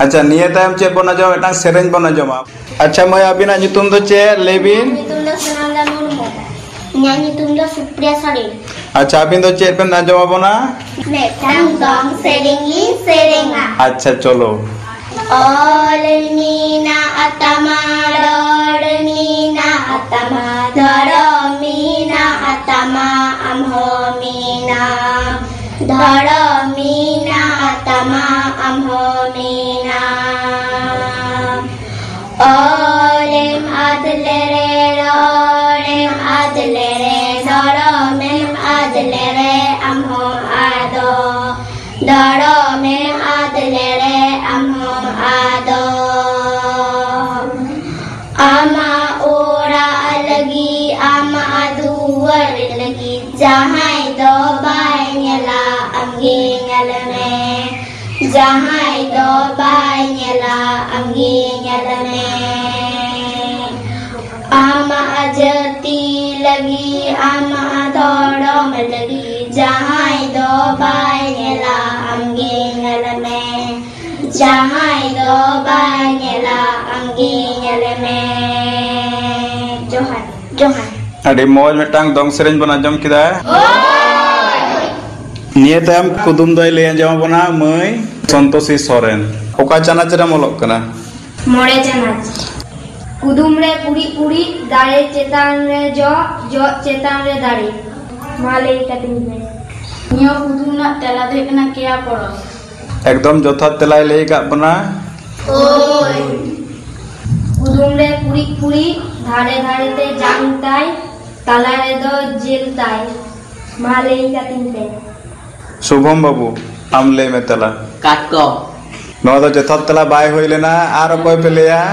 ᱟᱪᱪᱷᱟ, ᱱᱤᱭᱟᱹ ᱛᱟᱭᱚᱢ ᱪᱮᱫ ᱵᱚᱱ ᱟᱸᱡᱚᱢᱟ? ᱢᱤᱫᱴᱟᱝ ᱥᱮᱨᱮᱧ ᱵᱚᱱ ᱟᱸᱡᱚᱢᱟ᱾ ᱟᱪᱪᱷᱟ ᱢᱟᱹᱭ, ᱟᱹᱵᱤᱱᱟᱜ ᱧᱩᱛᱩᱢ ᱫᱚ ᱪᱮᱫ? ᱞᱟᱹᱭ ᱵᱤᱱ᱾ ᱧᱩᱛᱩᱢ ᱫᱚ ᱥᱩᱱᱟᱢᱫᱟ ᱢᱩᱨᱢᱩ᱾ ᱤᱧᱟᱹᱜ ᱧᱩᱛᱩᱢ ᱫᱚ ᱥᱩᱯᱨᱤᱭᱟ ᱥᱚᱨᱮᱱ᱾ ᱟᱪᱪᱷᱟ, ᱟᱹᱵᱤᱱ ᱫᱚ ᱪᱮᱫ ᱵᱮᱱ ᱟᱸᱡᱚᱢ ᱟᱵᱚᱱᱟ? ᱢᱤᱫᱴᱟᱝ ᱫᱚᱝ ᱥᱮᱨᱮᱧ ᱞᱤᱧ ᱥᱮᱨᱮᱧᱟ᱾ ᱟᱪᱪᱷᱟ, ᱪᱚᱞᱚ᱾ ᱚᱞ ᱢᱮᱱᱟᱜ ᱛᱟᱢᱟ, ᱨᱚᱲ ᱢᱮᱱᱟᱜ ᱛᱟᱢᱟ, ᱫᱷᱚᱨᱚᱢ ᱢᱮᱱᱟᱜ ᱛᱟᱢᱟ, ᱟᱢ ᱦᱚᱸ ᱢᱮᱱᱟᱢ᱾ ᱫᱷᱚᱨᱚᱢ ᱢᱮᱱᱟᱜ ᱛᱟᱢᱟ, ᱟᱢ ᱦᱚᱸ ᱢᱮᱱᱟᱢ᱾ ᱚᱞᱮᱢ ᱟᱫ ᱞᱮᱨᱮ, ᱨᱚᱲᱮᱢ ᱟᱫ ᱞᱮᱨᱮ, ᱫᱷᱚᱨᱚᱢᱮᱢ ᱟᱫ ᱞᱮᱨᱮ, ᱟᱢ ᱦᱚᱸᱢ ᱟᱫᱚᱜ᱾ ᱫᱷᱚᱨᱚᱢᱮᱢ ᱟᱫ ᱞᱮᱨᱮ, ᱟᱢ ᱦᱚᱸᱢ ᱟᱫᱚᱜ᱾ ᱟᱢᱟᱜ ᱚᱲᱟᱜ ᱞᱟᱹᱜᱤᱫ, ᱟᱢᱟᱜ ᱫᱩᱣᱟᱹᱨ ᱞᱟᱹᱜᱤᱫ, ᱡᱟᱦᱟᱸᱭ ᱫᱚ ᱵᱟᱭ ᱧᱮᱞᱟ, ᱟᱢᱜᱮ ᱧᱮᱞ ᱢᱮ᱾ ᱡᱟᱦᱟᱸᱭ ᱫᱚ ᱵᱟᱭ ᱧᱮᱞᱟ, ᱟᱢᱜᱮ ᱧᱮᱞ ᱢᱮ᱾ ᱟᱢᱟᱜ ᱡᱟᱹᱛᱤ ᱞᱟᱹᱜᱤᱫ, ᱟᱢᱟᱜ ᱫᱷᱚᱨᱚᱢ ᱞᱟᱹᱜᱤᱫ, ᱡᱟᱦᱟᱸᱭ ᱫᱚ ᱵᱟᱭ ᱧᱮᱞᱟ, ᱟᱢᱜᱮ ᱧᱮᱞ ᱢᱮ᱾ ᱡᱟᱦᱟᱸᱭ ᱫᱚ ᱵᱟᱭ ᱧᱮᱞᱟ, ᱟᱢᱜᱮ ᱧᱮᱞ ᱢᱮ᱾ ᱡᱚᱦᱟᱨ, ᱡᱚᱦᱟᱨ᱾ ᱟᱹᱰᱤ ᱢᱚᱡᱽ ᱢᱤᱫᱴᱟᱝ ᱫᱚᱝ ᱥᱮᱨᱮᱧ ᱵᱚᱱ ᱟᱸᱡᱚᱢ ᱠᱮᱫᱟ᱾ ᱱᱤᱭᱟᱹ ᱛᱟᱭᱚᱢ ᱠᱩᱫᱩᱢ ᱫᱚᱭ ᱞᱟᱹᱭ ᱟᱸᱡᱚᱢ ᱟᱵᱚᱱᱟ ᱢᱟᱹᱭ ᱥᱚᱱᱛᱳᱥᱤ ᱥᱚᱨᱮᱱ᱾ ᱚᱠᱟ ᱪᱟᱱᱟᱪ ᱨᱮᱢ ᱚᱞᱚᱜ ᱠᱟᱱᱟ? ᱢᱚᱬᱮ ᱪᱟᱱᱟᱪ᱾ ᱠᱩᱫᱩᱢ ᱨᱮ ᱠᱩᱲᱤᱫ ᱠᱩᱲᱤᱫ, ᱫᱟᱨᱮ ᱪᱮᱛᱟᱱ ᱨᱮ ᱡᱚ, ᱡᱚ ᱪᱮᱛᱟᱱ ᱨᱮ ᱫᱟᱨᱮ᱾ ᱢᱟ ᱞᱟᱹᱭ ᱠᱟᱹᱛᱤᱧ ᱯᱮ᱾ ᱱᱤᱭᱟᱹ ᱠᱩᱫᱩᱢ ᱨᱮᱱᱟᱜ ᱛᱮᱞᱟ ᱫᱚ ᱦᱩᱭᱩᱜ ᱠᱟᱱᱟ ᱠᱮᱭᱟ ᱯᱚᱨᱚᱥ᱾ ᱮᱠᱫᱚᱢ ᱡᱚᱛᱷᱟᱛ ᱛᱮᱞᱟᱭ ᱞᱟᱹᱭ ᱟᱠᱟᱫ ᱵᱚᱱᱟ᱾ ᱦᱳᱭ᱾ ᱠᱩᱫᱩᱢ ᱨᱮ ᱠᱩᱲᱤᱫ ᱠᱩᱲᱤᱫ, ᱫᱷᱟᱨᱮ ᱫᱷᱟᱨᱮ ᱛᱮ ᱡᱟᱝ ᱛᱟᱭ, ᱛᱟᱞᱟ ᱨᱮᱫᱚ ᱡᱮᱞ ᱛᱟᱭ᱾ ᱢᱟ ᱞᱟᱹᱭ ᱠᱟᱹᱛᱤᱧ ᱯᱮ᱾ ᱥᱩᱵᱷᱚᱢ ᱵᱟᱹᱵᱩ, ᱟᱢ ᱞᱟᱹᱭ ᱢᱮ ᱛᱮᱞᱟ᱾ ᱠᱟᱴᱠᱚᱢ᱾ ᱱᱚᱣᱟ ᱫᱚ ᱡᱚᱛᱷᱟᱛ ᱛᱮᱞᱟ ᱵᱟᱭ ᱦᱩᱭ ᱞᱮᱱᱟ᱾ ᱟᱨ ᱚᱠᱚᱭ ᱯᱮ ᱞᱟᱹᱭᱟ?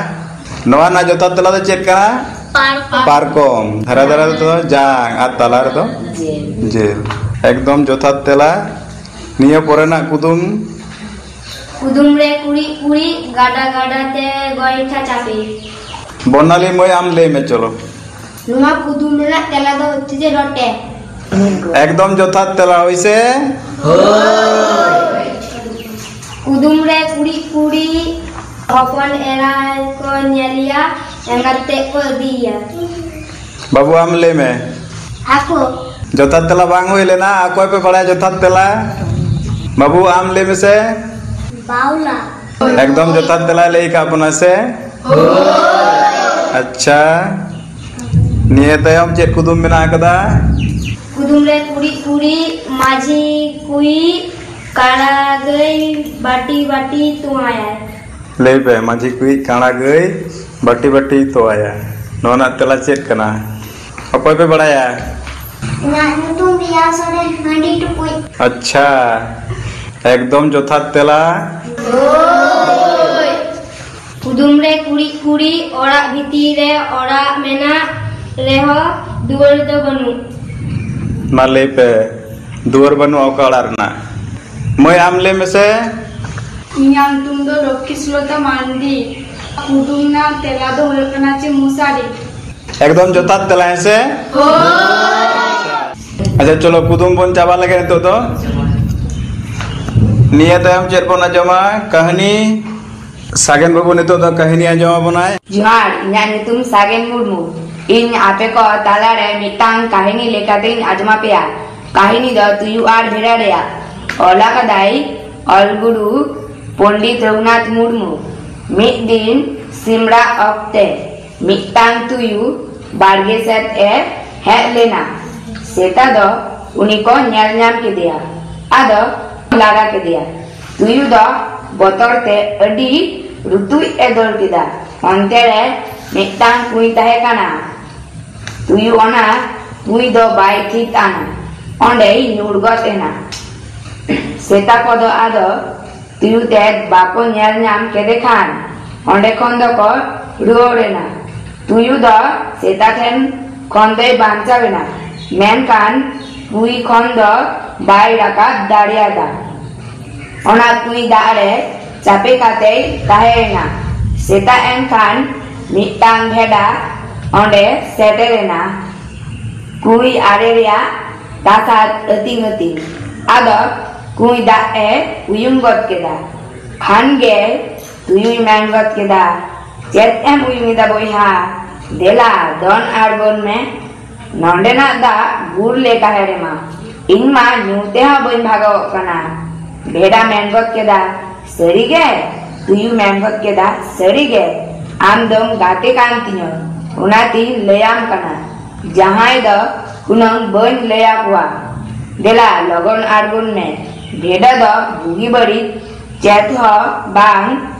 ᱱᱚᱣᱟ ᱨᱮᱱᱟᱜ ᱡᱚᱛᱷᱟᱛ ᱛᱮᱞᱟ ᱫᱚ ᱪᱮᱫ ᱠᱟᱱᱟ? ᱯᱟᱨᱠᱚᱢ᱾ ᱯᱟᱨᱠᱚᱢ᱾ ᱫᱷᱟᱨᱮ ᱫᱷᱟᱨᱮ ᱨᱮᱫᱚ ᱡᱟᱝ ᱟᱨ ᱛᱟᱞᱟ ᱨᱮᱫᱚ ᱡᱮᱞ᱾ ᱡᱮᱞ᱾ ᱮᱠᱫᱚᱢ ᱡᱚᱛᱷᱟᱛ ᱛᱮᱞᱟ᱾ ᱱᱤᱭᱟᱹ ᱯᱚᱨᱮᱱᱟᱜ ᱠᱩᱫᱩᱢ᱾ ᱠᱩᱫᱩᱢ ᱨᱮ ᱠᱩᱲᱤᱫ ᱠᱩᱲᱤᱫ, ᱜᱟᱰᱟ ᱜᱟᱰᱟ ᱛᱮ ᱜᱚᱭᱴᱷᱟ ᱪᱟᱯᱮ᱾ ᱵᱚᱨᱱᱟᱞᱤ ᱢᱟᱹᱭ, ᱟᱢ ᱞᱟᱹᱭ ᱢᱮ ᱪᱚᱞᱚ᱾ ᱱᱚᱣᱟ ᱠᱩᱫᱩᱢ ᱨᱮᱱᱟᱜ ᱛᱮᱞᱟ ᱫᱚ ᱦᱚᱪᱪᱷᱮ ᱡᱮ ᱨᱚᱴᱮ᱾ ᱮᱠᱫᱚᱢ ᱡᱚᱛᱷᱟᱛ ᱛᱮᱞᱟ, ᱦᱳᱭ ᱥᱮ? ᱠᱩᱫᱩᱢ ᱨᱮ ᱠᱩᱲᱤᱫ ᱠᱩᱲᱤᱫ, ᱦᱚᱯᱚᱱ ᱮᱨᱟ ᱠᱚ ᱧᱮᱞᱮᱭᱟ, ᱮᱸᱜᱟᱛ ᱛᱮᱫ ᱠᱚ ᱤᱫᱤᱭᱮᱭᱟ᱾ ᱵᱟᱹᱵᱩ, ᱟᱢ ᱞᱟᱹᱭ ᱢᱮ᱾ ᱦᱟᱹᱠᱩ᱾ ᱡᱚᱛᱷᱟᱛ ᱛᱮᱞᱟ ᱵᱟᱝ ᱦᱩᱭ ᱞᱮᱱᱟ᱾ ᱚᱠᱚᱭ ᱯᱮ ᱵᱟᱲᱟᱭᱟ ᱡᱚᱛᱷᱟᱛ ᱛᱮᱞᱟ? ᱵᱟᱹᱵᱩ, ᱟᱢ ᱞᱟᱹᱭ ᱢᱮᱥᱮ᱾ ᱵᱟᱣᱞᱟ᱾ ᱮᱠᱫᱚᱢ ᱡᱚᱛᱷᱟᱛ ᱛᱮᱞᱟᱭ ᱞᱟᱹᱭ ᱟᱠᱟᱫ ᱵᱚᱱᱟ ᱥᱮ? ᱟᱪᱪᱷᱟ, ᱱᱤᱭᱟᱹ ᱛᱟᱭᱚᱢ ᱪᱮᱫ ᱠᱩᱫᱩᱢ ᱢᱮᱱᱟᱜ ᱟᱠᱟᱫᱟ? ᱠᱩᱫᱩᱢ ᱨᱮ ᱠᱩᱲᱤᱫ ᱠᱩᱲᱤᱫ, ᱢᱟᱹᱡᱷᱤ ᱠᱩᱭᱤᱡ ᱠᱟᱲᱟ ᱜᱟᱹᱭ ᱵᱟᱹᱴᱤ ᱵᱟᱹᱴᱤ ᱛᱚᱣᱟᱭᱟᱭ᱾ ᱞᱟᱹᱭ ᱯᱮ, ᱢᱟᱹᱡᱷᱤ ᱠᱩᱭᱤᱡ ᱠᱟᱲᱟ ᱜᱟᱹᱭ ᱵᱟᱹᱴᱤ ᱵᱟᱹᱴᱤ ᱛᱚᱣᱟᱭᱟ᱾ ᱱᱚᱣᱟ ᱨᱮᱱᱟᱜ ᱛᱮᱞᱟ ᱪᱮᱫ ᱠᱟᱱᱟ? ᱚᱠᱚᱭ ᱯᱮ ᱵᱟᱲᱟᱭᱟ? ᱤᱧᱟᱹᱜ ᱧᱩᱛᱩᱢ ᱨᱮᱭᱟ ᱥᱚᱨᱮᱱ, ᱦᱟᱺᱰᱤ ᱴᱩᱠᱩᱡ᱾ ᱟᱪᱪᱷᱟ, ᱮᱠᱫᱚᱢ ᱡᱚᱛᱷᱟᱛ ᱛᱮᱞᱟ᱾ ᱠᱩᱫᱩᱢ ᱨᱮ ᱠᱩᱲᱤᱫ ᱠᱩᱲᱤᱫ, ᱚᱲᱟᱜ ᱵᱷᱤᱛᱤᱨ ᱨᱮ ᱚᱲᱟᱜ ᱢᱮᱱᱟᱜ ᱨᱮᱦᱚᱸ ᱫᱩᱣᱟᱹᱨ ᱫᱚ ᱵᱟᱹᱱᱩᱜ᱾ ᱢᱟ ᱞᱟᱹᱭ ᱯᱮ, ᱫᱩᱣᱟᱹᱨ ᱵᱟᱹᱱᱩᱜᱼᱟ ᱚᱠᱟ ᱚᱲᱟᱜ ᱨᱮᱱᱟᱜ? ᱢᱟᱹᱭ, ᱟᱢ ᱞᱟᱹᱭ ᱢᱮᱥᱮ᱾ ᱤᱧᱟᱹᱜ ᱧᱩᱛᱩᱢ ᱫᱚ ᱞᱚᱠᱠᱷᱤ ᱥᱩᱞᱚᱛᱟ ᱢᱟᱱᱰᱤ᱾ ᱠᱩᱫᱩᱢ ᱨᱮᱱᱟᱜ ᱛᱮᱞᱟ ᱫᱚ ᱦᱩᱭᱩᱜ ᱠᱟᱱᱟ ᱪᱮ ᱢᱚᱥᱟᱨᱤ᱾ ᱮᱠᱫᱚᱢ ᱡᱚᱛᱷᱟᱛ ᱛᱮᱞᱟ, ᱦᱮᱸ ᱥᱮ? ᱟᱪᱪᱷᱟ, ᱪᱚᱞᱚ, ᱠᱩᱫᱩᱢ ᱵᱚᱱ ᱪᱟᱵᱟ ᱞᱮᱜᱮ ᱱᱤᱛᱚᱜ ᱫᱚ᱾ ᱱᱤᱭᱟᱹ ᱛᱟᱭᱚᱢ ᱪᱮᱫ ᱵᱚᱱ ᱟᱸᱡᱚᱢᱟ? ᱠᱟᱹᱦᱱᱤ᱾ ᱥᱟᱜᱮᱱ ᱵᱟᱹᱵᱩ ᱱᱤᱛᱚᱜ ᱫᱚ ᱠᱟᱹᱦᱱᱤ ᱟᱸᱡᱚᱢ ᱟᱵᱚᱱᱟᱭ᱾ ᱡᱚᱦᱟᱨ, ᱤᱧᱟᱹᱜ ᱧᱩᱛᱩᱢ ᱥᱟᱜᱮᱱ ᱢᱩᱨᱢᱩ᱾ ᱤᱧ ᱟᱯᱮ ᱠᱚ ᱛᱟᱞᱟᱨᱮ ᱢᱤᱫᱴᱟᱝ ᱠᱟᱹᱦᱱᱤ ᱞᱮᱠᱟᱛᱮᱧ ᱟᱸᱡᱚᱢ ᱟᱯᱮᱭᱟ᱾ ᱠᱟᱹᱦᱱᱤ ᱫᱚ ᱛᱩᱭᱩ ᱟᱨ ᱵᱷᱮᱲᱟ ᱨᱮᱭᱟᱜ᱾ ᱚᱞ ᱟᱠᱟᱫᱟᱭ ᱚᱞ ᱜᱩᱨᱩ ᱯᱚᱱᱰᱤᱛ ᱨᱚᱜᱷᱩᱱᱟᱛᱷ ᱢᱩᱨᱢᱩ᱾ ᱢᱤᱫ ᱫᱤᱱ ᱥᱤᱢᱨᱟᱜ ᱚᱠᱛᱮ ᱢᱤᱫᱴᱟᱝ ᱛᱩᱭᱩ ᱵᱟᱲᱜᱮ ᱥᱮᱫ ᱮ ᱦᱮᱡ ᱞᱮᱱᱟ᱾ ᱥᱮᱛᱟ ᱫᱚ ᱩᱱᱤ ᱠᱚ ᱧᱮᱞ ᱧᱟᱢ ᱠᱮᱫᱮᱭᱟ᱾ ᱟᱫᱚ ᱞᱟᱜᱟ ᱠᱮᱫᱮᱭᱟ᱾ ᱛᱩᱭᱩ ᱫᱚ ᱵᱚᱛᱚᱨ ᱛᱮ ᱟᱹᱰᱤ ᱨᱩᱛᱩᱡ ᱮ ᱫᱟᱹᱲ ᱠᱮᱫᱟ᱾ ᱚᱱᱛᱮ ᱨᱮ ᱢᱤᱫᱴᱟᱝ ᱠᱩᱸᱭ ᱛᱟᱦᱮᱸ ᱠᱟᱱᱟ᱾ ᱛᱩᱭᱩ ᱚᱱᱟ ᱠᱩᱸᱭ ᱫᱚ ᱵᱟᱭ ᱴᱷᱤᱠ ᱟᱱᱟ᱾ ᱚᱸᱰᱮᱭ ᱧᱩᱨ ᱜᱚᱫ ᱮᱱᱟ᱾ ᱥᱮᱛᱟ ᱠᱚᱫᱚ ᱟᱫᱚ ᱛᱩᱭᱩ ᱛᱮᱫ ᱵᱟᱠᱚ ᱧᱮᱞ ᱧᱟᱢ ᱠᱮᱫᱮ ᱠᱷᱟᱱ ᱚᱸᱰᱮ ᱠᱷᱚᱱ ᱫᱚᱠᱚ ᱨᱩᱣᱟᱹᱲ ᱮᱱᱟ᱾ ᱛᱩᱭᱩ ᱫᱚ ᱥᱮᱛᱟ ᱴᱷᱮᱱ ᱠᱷᱚᱱ ᱫᱚᱭ ᱵᱟᱧᱪᱟᱣ ᱮᱱᱟ, ᱢᱮᱱᱠᱷᱟᱱ ᱠᱩᱸᱭ ᱠᱷᱚᱱ ᱫᱚ ᱵᱟᱭ ᱨᱟᱠᱟᱵ ᱫᱟᱲᱮᱭᱟᱫᱟ᱾ ᱚᱱᱟ ᱠᱩᱸᱭ ᱫᱟᱜ ᱨᱮ ᱪᱟᱯᱮ ᱠᱟᱛᱮᱭ ᱛᱟᱦᱮᱸᱭᱮᱱᱟ᱾ ᱥᱮᱛᱟᱜ ᱮᱱ ᱠᱷᱟᱱ ᱢᱤᱫᱴᱟᱝ ᱵᱷᱮᱰᱟ ᱚᱸᱰᱮ ᱥᱮᱴᱮᱨ ᱮᱱᱟ᱾ ᱠᱩᱸᱭ ᱟᱲᱮ ᱨᱮᱭᱟᱜ ᱛᱟᱥᱟᱫ ᱟᱹᱛᱤᱧ ᱟᱹᱛᱤᱧ᱾ ᱟᱫᱚ ᱠᱩᱸᱭ ᱫᱟᱜ ᱮ ᱩᱭᱩᱝ ᱜᱚᱫ ᱠᱮᱫᱟ᱾ ᱠᱷᱟᱱ ᱜᱮ ᱛᱩᱭᱩᱭ ᱢᱮᱱ ᱜᱚᱫ ᱠᱮᱫᱟ, "ᱪᱮᱫ ᱮᱢ ᱩᱭᱩᱝ ᱮᱫᱟ ᱵᱚᱭᱦᱟ? ᱫᱮᱞᱟ ᱫᱚᱱ ᱟᱬᱜᱚᱱ ᱢᱮ᱾ ᱱᱚᱸᱰᱮᱱᱟᱜ ᱫᱟᱜ ᱜᱩᱲ ᱞᱮᱠᱟ ᱦᱮᱲᱮᱢᱟ᱾ ᱤᱧ ᱢᱟ ᱧᱩ ᱛᱮᱦᱚᱸ ᱵᱟᱹᱧ ᱵᱷᱟᱜᱟᱣᱚᱜ ᱠᱟᱱᱟ᱾" ᱵᱷᱮᱰᱟ ᱢᱮᱱ ᱜᱚᱫ ᱠᱮᱫᱟ, "ᱥᱟᱹᱨᱤ ᱜᱮ?" ᱛᱩᱭᱩ ᱢᱮᱱ ᱜᱚᱫ ᱠᱮᱫᱟ, "ᱥᱟᱹᱨᱤ ᱜᱮ, ᱟᱢ ᱫᱚᱢ ᱜᱟᱛᱮ ᱠᱟᱱ ᱛᱤᱧᱟᱹ, ᱚᱱᱟᱛᱤᱧ ᱞᱟᱹᱭᱟᱢ ᱠᱟᱱᱟ᱾ ᱡᱟᱦᱟᱸᱭ ᱫᱚ ᱦᱩᱱᱟᱹᱝ ᱵᱟᱹᱧ ᱞᱟᱹᱭ ᱟᱠᱚᱣᱟ᱾ ᱫᱮᱞᱟ ᱞᱚᱜᱚᱱ ᱟᱬᱜᱚᱱ ᱢᱮ᱾" ᱵᱷᱮᱰᱟ ᱫᱚ ᱵᱩᱜᱤ ᱵᱟᱹᱲᱤᱡ ᱪᱮᱫ ᱦᱚᱸ ᱵᱟᱝ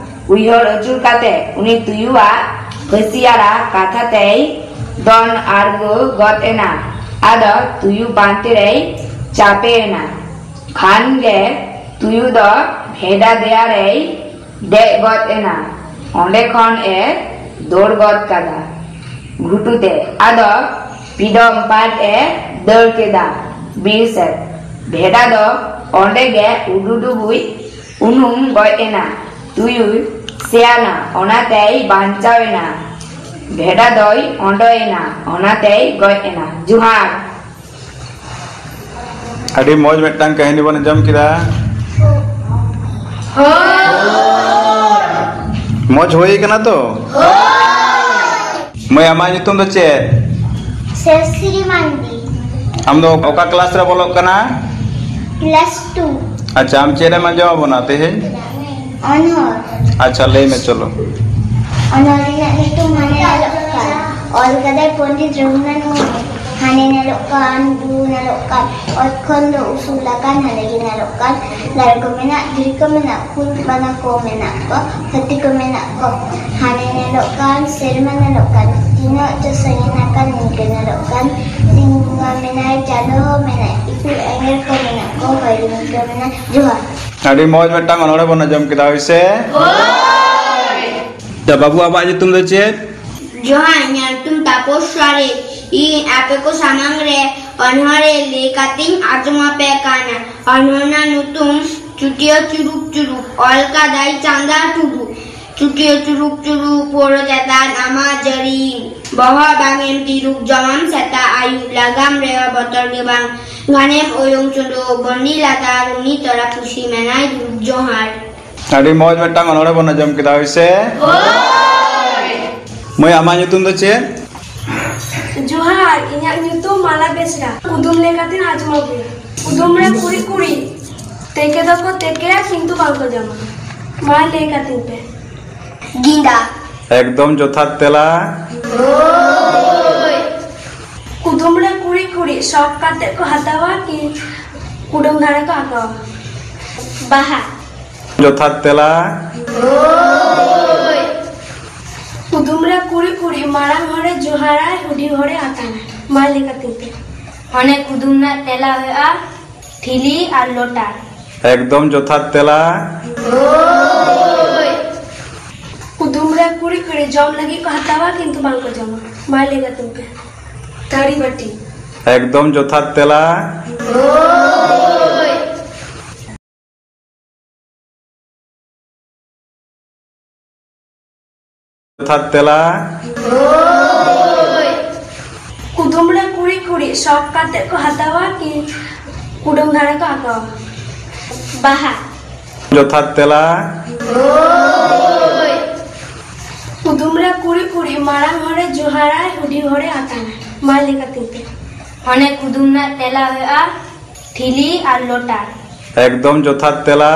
ᱩᱭᱦᱟᱹᱨ ᱟᱹᱪᱩᱨ ᱠᱟᱛᱮ ᱩᱱᱤ ᱛᱩᱭᱩᱣᱟᱜ ᱯᱷᱟᱹᱥᱤᱭᱟᱨᱟ ᱠᱟᱛᱷᱟ ᱛᱮᱭ ᱫᱚᱱ ᱟᱬᱜᱚ ᱜᱚᱫ ᱮᱱᱟ᱾ ᱟᱫᱚ ᱛᱩᱭᱩ ᱯᱟᱱᱛᱮ ᱨᱮᱭ ᱪᱟᱯᱮ ᱮᱱᱟ᱾ ᱠᱷᱟᱱ ᱜᱮ ᱛᱩᱭᱩ ᱫᱚ ᱵᱷᱮᱰᱟ ᱫᱮᱭᱟ ᱨᱮᱭ ᱫᱮᱡ ᱜᱚᱫ ᱮᱱᱟ᱾ ᱚᱸᱰᱮ ᱠᱷᱚᱱ ᱮ ᱫᱟᱹᱲ ᱜᱚᱫ ᱠᱟᱫᱟ ᱜᱷᱩᱴᱩ ᱛᱮ᱾ ᱟᱫᱚ ᱯᱤᱰᱚᱢ ᱯᱟᱴ ᱮ ᱫᱟᱹᱲ ᱠᱮᱫᱟ ᱵᱤᱨ ᱥᱮᱫ᱾ ᱵᱷᱮᱰᱟ ᱫᱚ ᱚᱸᱰᱮ ᱜᱮ ᱩᱰᱩᱰᱩᱵᱩᱡ ᱩᱱᱩᱢ ᱜᱚᱡ ᱮᱱᱟ᱾ ᱛᱩᱭᱩᱭ ᱥᱮᱭᱟᱱᱟ, ᱚᱱᱟᱛᱮᱭ ᱵᱟᱧᱪᱟᱣ ᱮᱱᱟ᱾ ᱵᱷᱮᱰᱟ ᱫᱚᱭ ᱚᱸᱰᱚᱭᱮᱱᱟ, ᱚᱱᱟᱛᱮᱭ ᱜᱚᱡ ᱮᱱᱟ᱾ ᱡᱚᱦᱟᱨ᱾ ᱟᱹᱰᱤ ᱢᱚᱡᱽ ᱢᱤᱫᱴᱟᱝ ᱠᱟᱹᱦᱱᱤ ᱵᱚᱱ ᱟᱸᱡᱚᱢ ᱠᱮᱫᱟ᱾ ᱢᱚᱡᱽ ᱦᱩᱭ ᱠᱟᱱᱟ ᱛᱚ? ᱢᱟᱹᱭ, ᱟᱢᱟᱜ ᱧᱩᱛᱩᱢ ᱫᱚ ᱪᱮᱫ? ᱥᱮᱥᱨᱤ ᱢᱟᱱᱰᱤ᱾ ᱟᱢ ᱫᱚ ᱚᱠᱟ ᱠᱞᱟᱥ ᱨᱮ ᱵᱚᱞᱚᱜ ᱠᱟᱱᱟ? Class two. ᱟᱪᱪᱷᱟ, ᱟᱢ ᱪᱮᱫ ᱮᱢ ᱟᱸᱡᱚᱢ ᱟᱵᱚᱱᱟ ᱛᱮᱦᱮᱧ? ᱚᱱᱚᱬ᱾ ᱟᱪᱪᱷᱟ, ᱞᱟᱹᱭ ᱢᱮ, ᱪᱚᱞᱚ᱾ ᱚᱱᱟ ᱨᱮᱱᱟᱜ ᱧᱩᱛᱩᱢ ᱦᱟᱱᱮ ᱧᱮᱞᱚᱜ ᱠᱟᱱ᱾ ᱚᱞ ᱠᱟᱫᱟᱭ ᱯᱚᱱᱰᱤᱛ ᱨᱚᱜᱷᱩᱱᱟᱛᱷ ᱢᱩᱨᱢᱩ᱾ ᱦᱟᱱᱮ ᱧᱮᱞᱚᱜ ᱠᱟᱱ, ᱵᱩᱨᱩ ᱧᱮᱞᱚᱜ ᱠᱟᱱ, ᱚᱛ ᱠᱷᱚᱱ ᱫᱚ ᱩᱥᱩᱞ ᱟᱠᱟᱱ, ᱦᱟᱱᱮ ᱜᱮ ᱧᱮᱞᱚᱜ ᱠᱟᱱ᱾ ᱫᱟᱨᱮ ᱠᱚ ᱢᱮᱱᱟᱜ, ᱫᱷᱤᱨᱤ ᱠᱚ ᱢᱮᱱᱟᱜ, ᱠᱩᱞ ᱵᱟᱱᱟ ᱠᱚ ᱢᱮᱱᱟᱜ ᱠᱚ, ᱦᱟᱹᱛᱤ ᱠᱚ ᱢᱮᱱᱟᱜ ᱠᱚ᱾ ᱦᱟᱱᱮ ᱧᱮᱞᱚᱜ ᱠᱟᱱ, ᱥᱮᱨᱢᱟ ᱧᱮᱞᱚᱜ ᱠᱟᱱ, ᱛᱤᱱᱟᱹᱜ ᱪᱚ ᱥᱟᱺᱜᱤᱧ ᱟᱠᱟᱱ, ᱱᱤᱝᱠᱟᱹ ᱧᱮᱞᱚᱜ ᱠᱟᱱ᱾ ᱥᱤᱧ ᱵᱚᱸᱜᱟ ᱢᱮᱱᱟᱭ, ᱪᱟᱸᱫᱚ ᱦᱚᱸ ᱢᱮᱱᱟᱭ, ᱤᱯᱤᱞ ᱮᱸᱜᱮᱞ ᱠᱚ ᱢᱮᱱᱟᱜ ᱠᱚ, ᱦᱚᱭ ᱨᱤᱢᱤᱞ ᱠᱚ ᱢᱮᱱᱟᱭ᱾ ᱡᱚᱦᱟᱨ᱾ ᱟᱹᱰᱤ ᱢᱚᱡᱽ ᱢᱤᱫᱴᱟᱝ ᱚᱱᱚᱬᱦᱮ ᱵᱚᱱ ᱟᱸᱡᱚᱢ ᱠᱮᱫᱟ, ᱦᱳᱭ ᱥᱮ? ᱦᱳᱭ᱾ ᱛᱚ ᱵᱟᱹᱵᱩ, ᱟᱢᱟᱜ ᱧᱩᱛᱩᱢ ᱫᱚ ᱪᱮᱫ? ᱡᱚᱦᱟᱨ, ᱤᱧᱟᱹᱜ ᱧᱩᱛᱩᱢ ᱛᱟᱯᱚᱥ ᱥᱚᱨᱮᱱ᱾ ᱤᱧ ᱟᱯᱮ ᱠᱚ ᱥᱟᱢᱟᱝ ᱨᱮ ᱚᱱᱚᱬᱦᱮ ᱞᱟᱹᱭ ᱠᱟᱛᱮᱧ ᱟᱸᱡᱚᱢ ᱟᱯᱮ ᱠᱟᱱᱟ᱾ ᱚᱱᱚᱬᱦᱮ ᱨᱮᱱᱟᱜ ᱧᱩᱛᱩᱢ ᱪᱩᱴᱭᱟᱹ ᱪᱩᱨᱩᱠ ᱪᱩᱨᱩᱠ, ᱚᱞ ᱠᱟᱫᱟᱭ ᱪᱟᱸᱫᱟ ᱴᱩᱰᱩ᱾ ᱪᱩᱴᱭᱟᱹ ᱪᱩᱨᱩᱠ ᱪᱩᱨᱩᱠ, ᱯᱳᱨᱳ ᱪᱮᱛᱟᱱ ᱟᱢᱟᱜ ᱡᱟᱹᱨᱤ, ᱵᱚᱦᱚᱜ ᱵᱟᱝ ᱮᱢ ᱛᱤᱨᱩᱠ, ᱡᱚᱢᱟᱢ ᱥᱮᱛᱟᱜ ᱟᱹᱭᱩᱵ, ᱞᱟᱜᱟᱢ ᱨᱮᱦᱚᱸ ᱵᱚᱛᱚᱨ ᱜᱮ ᱵᱟᱝ, ᱜᱷᱟᱱᱮᱢ ᱚᱭᱚᱝ ᱪᱚᱸᱫᱚ, ᱵᱚᱱᱰᱤ ᱞᱟᱛᱟᱨ ᱩᱱᱤ ᱛᱚᱨᱟ ᱯᱩᱥᱤ ᱢᱮᱱᱟᱭ ᱫᱩᱲᱩᱵ᱾ ᱡᱚᱦᱟᱨ᱾ ᱟᱹᱰᱤ ᱢᱚᱡᱽ ᱢᱤᱫᱴᱟᱝ ᱚᱱᱚᱬᱦᱮ ᱵᱚᱱ ᱟᱸᱡᱚᱢ ᱠᱮᱫᱟ, ᱦᱳᱭ ᱥᱮ? ᱦᱳᱭ᱾ ᱢᱟᱹᱭ, ᱟᱢᱟᱜ ᱧᱩᱛᱩᱢ ᱫᱚ ᱪᱮᱫ? ᱡᱚᱦᱟᱨ, ᱤᱧᱟᱹᱜ ᱧᱩᱛᱩᱢ ᱢᱟᱞᱟ ᱵᱮᱥᱨᱟ᱾ ᱠᱩᱫᱩᱢ ᱞᱮᱠᱟᱛᱮᱧ ᱟᱸᱡᱚᱢ ᱟᱯᱮᱭᱟ᱾ ᱠᱩᱫᱩᱢ ᱨᱮ ᱠᱩᱲᱤ ᱠᱩᱲᱤ, ᱛᱮᱠᱮ ᱫᱚᱠᱚ ᱛᱮᱠᱮᱭᱟ ᱠᱤᱱᱛᱩ ᱵᱟᱝᱠᱚ ᱡᱚᱢᱟ᱾ ᱢᱟ ᱞᱟᱹᱭ ᱠᱟᱹᱛᱤᱧ ᱯᱮ᱾ ᱜᱤᱸᱫᱟ᱾ ᱮᱠᱫᱚᱢ ᱡᱚᱛᱷᱟᱛ ᱛᱮᱞᱟ᱾ ᱦᱳᱭ᱾ ᱠᱩᱫᱩᱢ ᱨᱮ ᱠᱩᱲᱤ ᱠᱩᱲᱤ, ᱥᱚᱠ ᱠᱟᱛᱮ ᱠᱚ ᱦᱟᱛᱟᱣᱟ ᱠᱤ ᱠᱩᱰᱟᱹᱢ ᱫᱷᱟᱨᱮ ᱠᱚ ᱟᱸᱠᱟᱣᱟ? ᱵᱟᱦᱟ᱾ ᱡᱚᱛᱷᱟᱛ ᱛᱮᱞᱟ᱾ ᱦᱳᱭ᱾ ᱠᱩᱫᱩᱢ ᱨᱮ ᱠᱩᱲᱤ ᱠᱩᱲᱤ, ᱢᱟᱨᱟᱝ ᱦᱚᱲᱮ ᱡᱚᱦᱟᱨᱟᱭ, ᱦᱩᱰᱤᱧ ᱦᱚᱲᱮ ᱟᱛᱟᱝᱟᱭ᱾ ᱢᱟ ᱞᱟᱹᱭ ᱠᱟᱹᱛᱤᱧ ᱯᱮ᱾ ᱚᱱᱮ ᱠᱩᱫᱩᱢ ᱨᱮᱱᱟᱜ ᱛᱮᱞᱟ ᱦᱩᱭᱩᱜᱼᱟ ᱴᱷᱤᱞᱤ ᱟᱨ ᱞᱚᱴᱟ᱾ ᱮᱠᱫᱚᱢ ᱡᱚᱛᱷᱟᱛ ᱛᱮᱞᱟ᱾ ᱦᱳᱭ᱾ ᱠᱩᱫᱩᱢ ᱨᱮ ᱠᱩᱲᱤ ᱠᱩᱲᱤ, ᱡᱚᱢ ᱞᱟᱹᱜᱤᱫ ᱠᱚ ᱦᱟᱛᱟᱣᱟ ᱠᱤᱱᱛᱩ ᱵᱟᱝ ᱠᱚ ᱡᱚᱢᱟ᱾ ᱢᱟ ᱞᱟᱹᱭ ᱠᱟᱹᱛᱤᱧ ᱯᱮ᱾ ᱛᱷᱟᱹᱨᱤ ᱵᱟᱹᱴᱤ᱾ ᱮᱠᱫᱚᱢ ᱡᱚᱛᱷᱟᱛ ᱛᱮᱞᱟ᱾ ᱦᱳᱭ᱾ ᱡᱚᱛᱷᱟᱛ ᱛᱮᱞᱟ᱾ ᱦᱳᱭ᱾ ᱠᱩᱫᱩᱢ ᱨᱮ ᱠᱩᱲᱤ ᱠᱩᱲᱤ, ᱥᱚᱠ ᱠᱟᱛᱮ ᱠᱚ ᱦᱟᱛᱟᱣᱟ ᱠᱤ ᱠᱩᱰᱟᱹᱢ ᱫᱷᱟᱨᱮ ᱠᱚ ᱟᱸᱠᱟᱣᱟ? ᱵᱟᱦᱟ᱾ ᱡᱚᱛᱷᱟᱛ ᱛᱮᱞᱟ᱾ ᱦᱳᱭ᱾ ᱠᱩᱫᱩᱢ ᱨᱮ ᱠᱩᱲᱤ ᱠᱩᱲᱤ, ᱢᱟᱨᱟᱝ ᱦᱚᱲᱮ ᱡᱚᱦᱟᱨᱟᱭ, ᱦᱩᱰᱤᱧ ᱦᱚᱲᱮ ᱟᱛᱟᱝᱟᱭ᱾ ᱢᱟ ᱞᱟᱹᱭ ᱠᱟᱹᱛᱤᱧ ᱯᱮ᱾ ᱚᱱᱮ ᱠᱩᱫᱩᱢ ᱨᱮᱱᱟᱜ ᱛᱮᱞᱟ ᱦᱩᱭᱩᱜᱼᱟ ᱴᱷᱤᱞᱤ ᱟᱨ ᱞᱚᱴᱟ᱾ ᱮᱠᱫᱚᱢ ᱡᱚᱛᱷᱟᱛ ᱛᱮᱞᱟ᱾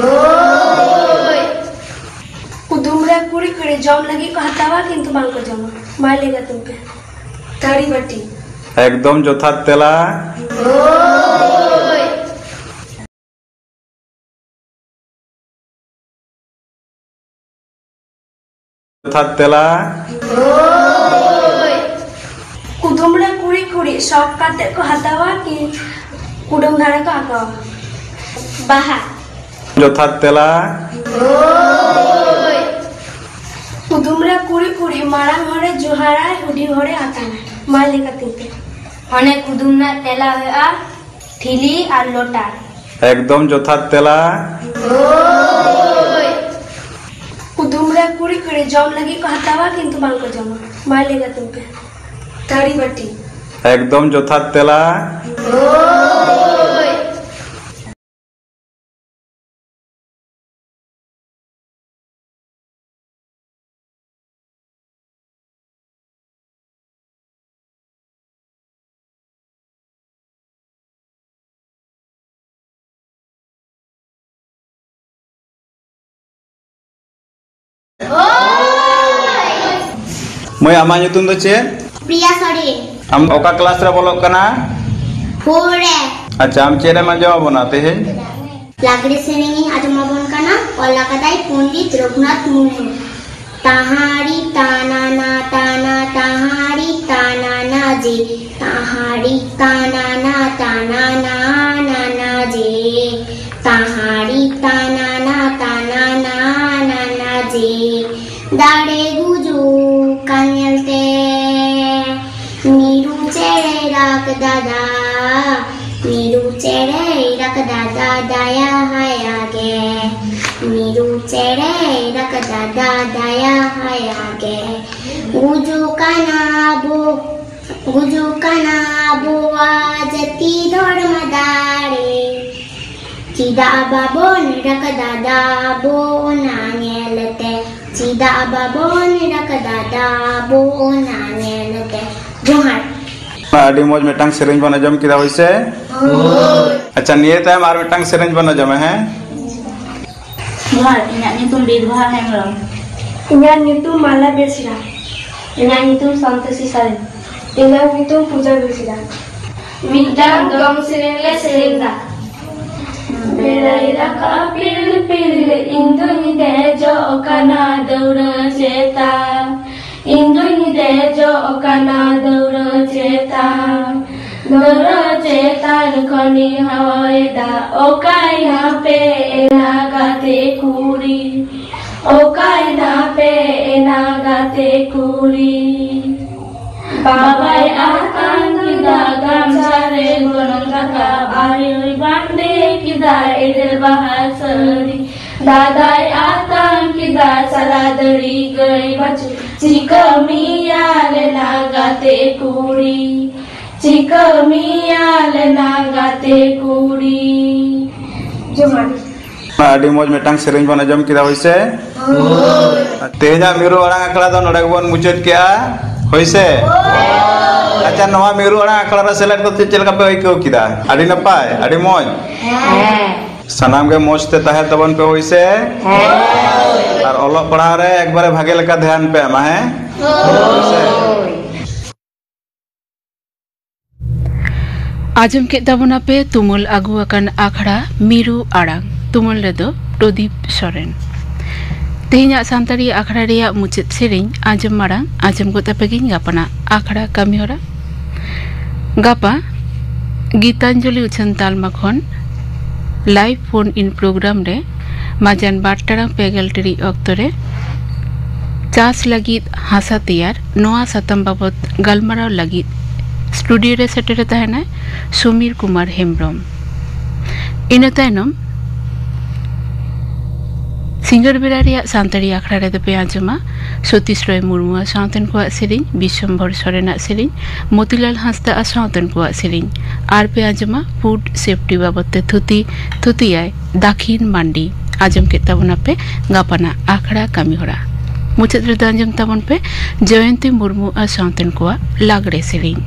ᱦᱳᱭ᱾ ᱠᱩᱫᱩᱢ ᱠᱩᱲᱤ ᱠᱩᱲᱤ ᱡᱚᱢ ᱞᱟᱹᱜᱤᱫ ᱠᱚ ᱦᱟᱛᱟᱣᱟ, ᱠᱤᱱᱛᱩ ᱵᱟᱝ ᱠᱚ ᱡᱚᱢᱟ᱾ ᱢᱟ ᱞᱟᱹᱭ ᱠᱟᱛᱤᱧ ᱯᱮ᱾ ᱛᱷᱟᱹᱨᱤ ᱵᱟᱹᱴᱤ᱾ ᱮᱠᱫᱚᱢ ᱡᱚᱛᱷᱟᱛ ᱛᱮᱞᱟ᱾ ᱡᱚᱛᱷᱟᱛ ᱛᱮᱞᱟ᱾ ᱠᱩᱫᱩᱢ ᱨᱮ ᱠᱩᱲᱤ ᱠᱩᱲᱤ ᱥᱚᱠ ᱠᱟᱛᱮ ᱠᱚ ᱦᱟᱛᱟᱣᱟ ᱠᱤ ᱠᱩᱰᱟᱹᱢ ᱫᱷᱟᱨᱮ ᱠᱚ ᱟᱸᱠᱟᱣᱟ? ᱵᱟᱦᱟ᱾ ᱡᱚᱛᱷᱟᱛ ᱛᱮᱞᱟ᱾ ᱠᱩᱫᱩᱢ ᱨᱮ ᱠᱩᱲᱤ ᱠᱩᱲᱤ ᱢᱟᱨᱟᱝ ᱦᱚᱲᱮ ᱡᱚᱦᱟᱨᱟᱭ, ᱦᱩᱰᱤᱧ ᱦᱚᱲᱮ ᱟᱛᱟᱝᱟᱭ᱾ ᱢᱟ ᱞᱟᱹᱭ ᱠᱟᱛᱤᱧ ᱯᱮ᱾ ᱚᱱᱮ ᱠᱩᱫᱩᱢ ᱨᱮᱱᱟᱜ ᱛᱮᱞᱟ ᱦᱩᱭᱩᱜᱼᱟ ᱴᱷᱤᱞᱤ ᱟᱨ ᱞᱚᱴᱟ᱾ ᱮᱠᱫᱚᱢ ᱡᱚᱛᱷᱟᱛ ᱛᱮᱞᱟ᱾ ᱠᱩᱫᱩᱢ ᱨᱮ ᱠᱩᱲᱤ ᱠᱩᱲᱤ ᱡᱚᱢ ᱞᱟᱹᱜᱤᱫ ᱠᱚ ᱦᱟᱛᱟᱣᱟ, ᱠᱤᱱᱛᱩ ᱵᱟᱝ ᱠᱚ ᱡᱚᱢᱟ᱾ ᱢᱟ ᱞᱟᱹᱭ ᱠᱟᱛᱤᱧ ᱯᱮ᱾ ᱛᱷᱟᱹᱨᱤ ᱵᱟᱹᱴᱤ᱾ ᱮᱠᱫᱚᱢ ᱡᱚᱛᱷᱟᱛ ᱛᱮᱞᱟ᱾ ᱢᱟᱹᱭ, ᱟᱢᱟᱜ ᱧᱩᱛᱩᱢ ᱫᱚ ᱪᱮᱫ? ᱯᱨᱤᱭᱟ ᱥᱚᱨᱮᱱ᱾ ᱟᱢ ᱚᱠᱟ ᱠᱞᱟᱥ ᱨᱮ ᱵᱚᱞᱚᱜ ᱠᱟᱱᱟ? ᱯᱷᱳᱨ ᱨᱮ᱾ ᱟᱪᱪᱷᱟ, ᱟᱢ ᱪᱮᱫ ᱮᱢ ᱟᱸᱡᱚᱢ ᱟᱵᱚᱱᱟ ᱛᱮᱦᱮᱧ? ᱞᱟᱜᱽᱲᱮ ᱥᱮᱨᱮᱧ ᱤᱧ ᱟᱸᱡᱚᱢ ᱟᱵᱚᱱ ᱠᱟᱱᱟ, ᱚᱞ ᱟᱠᱟᱫᱟᱭ ᱯᱚᱱᱰᱤᱛ ᱨᱚᱜᱷᱩᱱᱟᱛᱷ ᱢᱩᱨᱢᱩ᱾ ᱛᱟᱦᱟᱲᱤ ᱛᱟᱱᱟᱱᱟ ᱛᱟᱱᱟ ᱛᱟᱦᱟᱲᱤ ᱛᱟᱱᱟᱱᱟ ᱡᱮ, ᱛᱟᱦᱟᱲᱤ ᱛᱟᱱᱟᱱᱟ ᱛᱟᱱᱟᱱᱟ ᱱᱟᱱᱟ ᱡᱮ, ᱛᱟᱦᱟᱲᱤ ᱛᱟᱱᱟᱱᱟ ᱛᱟᱱᱟᱱᱟ ᱱᱟᱱᱟ ᱡᱮ᱾ ᱫᱟᱲᱮ ᱜᱩᱡᱩᱜ ᱠᱟᱱ ᱧᱮᱞᱛᱮ ᱢᱤᱨᱩ ᱪᱮᱬᱮᱭ ᱨᱟᱜᱽ ᱫᱟᱫᱟ, ᱢᱤᱨᱩ ᱪᱮᱬᱮᱭ ᱨᱟᱜᱽ ᱫᱟᱫᱟ ᱫᱟᱭᱟ ᱦᱟᱭᱟ ᱜᱮ᱾ ᱢᱤᱨᱩ ᱪᱮᱬᱮᱭ ᱨᱟᱜᱽ ᱫᱟᱫᱟ ᱫᱟᱭᱟ ᱦᱟᱭᱟ ᱜᱮ᱾ ᱜᱩᱡᱩᱜ ᱠᱟᱱᱟ ᱵᱚ, ᱜᱩᱡᱩᱜ ᱠᱟᱱᱟ ᱟᱵᱚᱣᱟᱜ ᱡᱟᱹᱛᱤ ᱫᱷᱚᱨᱢᱚ ᱫᱟᱲᱮ᱾ ᱪᱮᱫᱟᱜ ᱵᱟᱵᱚᱱ ᱨᱟᱜᱽ ᱫᱟᱫᱟ ᱟᱵᱚ ᱚᱱᱟ ᱧᱮᱞᱛᱮ? ᱪᱮᱫᱟᱜ ᱵᱟᱵᱚᱱ ᱨᱟᱜᱽ ᱫᱟᱫᱟ ᱟᱵᱚ ᱚᱱᱟ ᱧᱮᱞᱛᱮ? ᱡᱚᱦᱟᱨ᱾ ᱟᱹᱰᱤ ᱢᱚᱡᱽ ᱢᱤᱫᱴᱟᱝ ᱥᱮᱨᱮᱧ ᱵᱚᱱ ᱟᱸᱡᱚᱢ ᱠᱮᱫᱟ, ᱦᱳᱭ ᱥᱮ? ᱦᱳᱭ᱾ ᱟᱪᱪᱷᱟ, ᱱᱤᱭᱟᱹ ᱛᱟᱭᱚᱢ ᱟᱨ ᱢᱤᱫᱴᱟᱝ ᱥᱮᱨᱮᱧ ᱵᱚᱱ ᱟᱸᱡᱚᱢᱟ, ᱦᱮᱸ? ᱡᱚᱦᱟᱨ, ᱤᱧᱟᱹᱜ ᱧᱩᱛᱩᱢ ᱵᱤᱨᱵᱟᱦᱟ ᱦᱮᱢᱵᱨᱚᱢ᱾ ᱤᱧᱟᱜ ᱧᱩᱛᱩᱢ ᱢᱟᱞᱟ ᱵᱮᱥᱨᱟ᱾ ᱤᱧᱟᱜ ᱧᱩᱛᱩᱢ ᱥᱟᱱᱛᱳᱥᱤ ᱥᱚᱨᱮᱱ᱾ ᱤᱧᱟᱜ ᱧᱩᱛᱩᱢ ᱯᱩᱡᱟ ᱵᱮᱥᱨᱟ᱾ ᱢᱤᱫᱴᱟᱝ ᱫᱚᱝ ᱥᱮᱨᱮᱧ ᱞᱮ ᱥᱮᱨᱮᱧ ᱫᱟ᱾ ᱵᱮᱲᱟᱭ ᱨᱟᱠᱟᱵ ᱯᱤᱲ ᱯᱤᱲ, ᱤᱧ ᱫᱩᱧ ᱫᱮᱡᱚᱜ ᱠᱟᱱᱟ ᱫᱟᱹᱣᱲᱟᱹ ᱪᱮᱛᱟᱱ᱾ ᱤᱧ ᱫᱩᱧ ᱫᱮᱡᱚᱜ ᱠᱟᱱᱟ ᱫᱟᱹᱣᱲᱟᱹ ᱪᱮᱛᱟᱱ᱾ ᱫᱟᱹᱣᱲᱟᱹ ᱪᱮᱛᱟᱱ ᱠᱷᱚᱱᱤᱧ ᱦᱚᱭ ᱫᱟ, ᱚᱠᱟᱭ ᱱᱟᱯᱮ ᱮᱱᱟ ᱜᱟᱛᱮ ᱠᱩᱲᱤ? ᱚᱠᱟᱭ ᱱᱟᱯᱮ ᱮᱱᱟ ᱜᱟᱛᱮ ᱠᱩᱲᱤ? ᱵᱟᱵᱟᱭ ᱟᱛᱟᱝ ᱠᱮᱫᱟ ᱜᱟᱢᱪᱷᱟ ᱨᱮ ᱜᱚᱱᱚᱝ ᱨᱟᱠᱟᱵ, ᱟᱨᱮᱭ ᱵᱟᱸᱫᱮ ᱠᱮᱫᱟ ᱮᱫᱮᱞ ᱵᱟᱦᱟ ᱥᱟᱹᱲᱤ᱾ ᱫᱟᱫᱟᱭ ᱟᱛᱟᱝ ᱠᱮᱫᱟ ᱥᱟᱞᱟ ᱫᱟᱹᱲᱤ ᱜᱟᱹᱭ ᱵᱟᱹᱪᱩ, ᱪᱤᱠᱟᱹ ᱢᱮᱭᱟ ᱞᱮᱱᱟ ᱜᱟᱛᱮ ᱠᱩᱲᱤ, ᱪᱤᱠᱟᱹ ᱢᱮᱭᱟ ᱞᱮᱱᱟ ᱜᱟᱛᱮ ᱠᱩᱲᱤ᱾ ᱡᱚᱦᱟᱨ᱾ ᱟᱹᱰᱤ ᱢᱚᱡᱽ ᱢᱤᱫᱴᱟᱝ ᱥᱮᱨᱮᱧ ᱵᱚᱱ ᱟᱸᱡᱚᱢ ᱠᱮᱫᱟ, ᱦᱳᱭ ᱥᱮ? ᱛᱮᱦᱮᱧᱟᱜ ᱢᱤᱨᱩ ᱟᱲᱟᱝ ᱟᱠᱷᱲᱟ ᱫᱚ ᱱᱚᱰᱮ ᱜᱮᱵᱚᱱ ᱢᱩᱪᱟᱹᱫ ᱠᱮᱜᱼᱟ, ᱦᱳᱭ ᱥᱮ? ᱟᱪᱪᱷᱟ, ᱱᱚᱣᱟ ᱢᱤᱨᱩ ᱟᱲᱟᱝ ᱟᱠᱷᱲᱟ ᱨᱮ ᱥᱮᱞᱮᱫ ᱠᱟᱛᱮ ᱪᱮᱫ ᱞᱮᱠᱟ ᱯᱮ ᱟᱹᱭᱠᱟᱹᱣ ᱠᱮᱫᱟ? ᱟᱹᱰᱤ ᱱᱟᱯᱟᱭ, ᱟᱹᱰᱤ ᱢᱚᱡᱽ᱾ ᱥᱟᱱᱟᱢ ᱜᱮ ᱢᱚᱡᱽ ᱛᱮ ᱛᱟᱦᱮᱸ ᱛᱟᱵᱚᱱ ᱯᱮ, ᱦᱳᱭ ᱥᱮ? ᱟᱨ ᱚᱞᱚᱜ ᱯᱟᱲᱦᱟᱣ ᱨᱮ ᱮᱠᱵᱟᱨᱮ ᱵᱷᱟᱜᱮ ᱞᱮᱠᱟ ᱫᱷᱮᱭᱟᱱ ᱯᱮ ᱮᱢᱟ, ᱦᱮᱸ? ᱦᱳᱭ ᱥᱮ? ᱟᱸᱡᱚᱢ ᱠᱮᱫ ᱛᱟᱵᱚᱱᱟᱯᱮ ᱛᱩᱢᱟᱹᱞ ᱟᱹᱜᱩ ᱟᱠᱟᱱ ᱟᱠᱷᱲᱟ ᱢᱤᱨᱩ ᱟᱲᱟᱝ, ᱛᱩᱢᱟᱹᱞ ᱨᱮᱫᱚ ᱯᱨᱚᱫᱤᱯ ᱥᱚᱨᱮᱱ᱾ ᱛᱮᱦᱮᱧᱟᱜ ᱥᱟᱱᱛᱟᱲᱤ ᱟᱠᱷᱲᱟ ᱨᱮᱭᱟᱜ ᱢᱩᱪᱟᱹᱫ ᱥᱮᱨᱮᱧ ᱟᱸᱡᱚᱢ ᱢᱟᱲᱟᱝ ᱟᱸᱡᱚᱢ ᱜᱚᱫ ᱟᱯᱮ ᱜᱤᱧ ᱜᱟᱯᱟᱱᱟᱜ ᱟᱠᱷᱲᱟ ᱠᱟᱹᱢᱤᱦᱚᱨᱟ᱾ ᱜᱟᱯᱟ ᱜᱤᱛᱟᱧᱡᱚᱞᱤ ᱩᱪᱷᱟᱹᱱ ᱛᱟᱞᱢᱟ ᱠᱷᱚᱱ live phone in program ᱨᱮ ᱢᱟᱡᱟᱱ ᱵᱟᱨ ᱴᱟᱲᱟᱝ ᱯᱮ ᱜᱮᱞ ᱴᱤᱲᱤᱡ ᱚᱠᱛᱚ ᱨᱮ ᱪᱟᱥ ᱞᱟᱹᱜᱤᱫ ᱦᱟᱥᱟ ᱛᱮᱭᱟᱨ, ᱱᱚᱣᱟ ᱥᱟᱛᱟᱢ ᱵᱟᱵᱚᱛ ᱜᱟᱞᱢᱟᱨᱟᱣ ᱞᱟᱹᱜᱤᱫ ᱥᱴᱩᱰᱤᱭᱳ ᱨᱮ ᱥᱮᱴᱮᱨ ᱛᱟᱦᱮᱱᱟᱭ ᱥᱚᱢᱤᱨ ᱠᱩᱢᱟᱨ ᱦᱮᱢᱵᱨᱚᱢ᱾ ᱤᱱᱟᱹ ᱛᱟᱭᱱᱚᱢ ᱥᱤᱸᱜᱟᱹᱲ ᱵᱮᱲᱟ ᱨᱮᱭᱟᱜ ᱥᱟᱱᱛᱟᱲᱤ ᱟᱠᱷᱲᱟ ᱨᱮᱫᱚ ᱯᱮ ᱟᱸᱡᱚᱢᱟ ᱥᱚᱛᱤᱥ ᱨᱚᱭ ᱢᱩᱨᱢᱩᱣᱟᱜ ᱥᱟᱶᱛᱮᱱ ᱠᱚᱣᱟᱜ ᱥᱮᱨᱮᱧ, ᱵᱤᱥᱥᱚᱢᱵᱷᱚᱨ ᱥᱚᱨᱮᱱᱟᱜ ᱥᱮᱨᱮᱧ, ᱢᱚᱛᱤᱞᱟᱞ ᱦᱟᱸᱥᱫᱟᱜ ᱟᱨ ᱥᱟᱶᱛᱮᱱ ᱠᱚᱣᱟᱜ ᱥᱮᱨᱮᱧ᱾ ᱟᱨ ᱯᱮ ᱟᱸᱡᱚᱢᱟ ᱯᱷᱩᱰ ᱥᱮᱯᱴᱤ ᱵᱟᱵᱚᱛ ᱛᱮ ᱛᱷᱩᱛᱤ ᱛᱷᱩᱛᱤᱭᱟᱭ ᱫᱟᱠᱷᱤᱱ ᱢᱟᱱᱰᱤ᱾ ᱟᱸᱡᱚᱢ ᱠᱮᱫ ᱛᱟᱵᱚᱱᱟᱯᱮ ᱜᱟᱯᱟᱱᱟᱜ ᱟᱠᱷᱲᱟ ᱠᱟᱹᱢᱤᱦᱚᱨᱟ᱾ ᱢᱩᱪᱟᱹᱫ ᱨᱮᱫᱚ ᱟᱸᱡᱚᱢ ᱛᱟᱵᱚᱱ ᱯᱮ ᱡᱚᱭᱚᱱᱛᱤ ᱢᱩᱨᱢᱩ ᱟᱨ ᱥᱟᱶᱛᱮᱱ ᱠᱚᱣᱟᱜ ᱞᱟᱜᱽᱲᱮ ᱥᱮᱨᱮᱧ᱾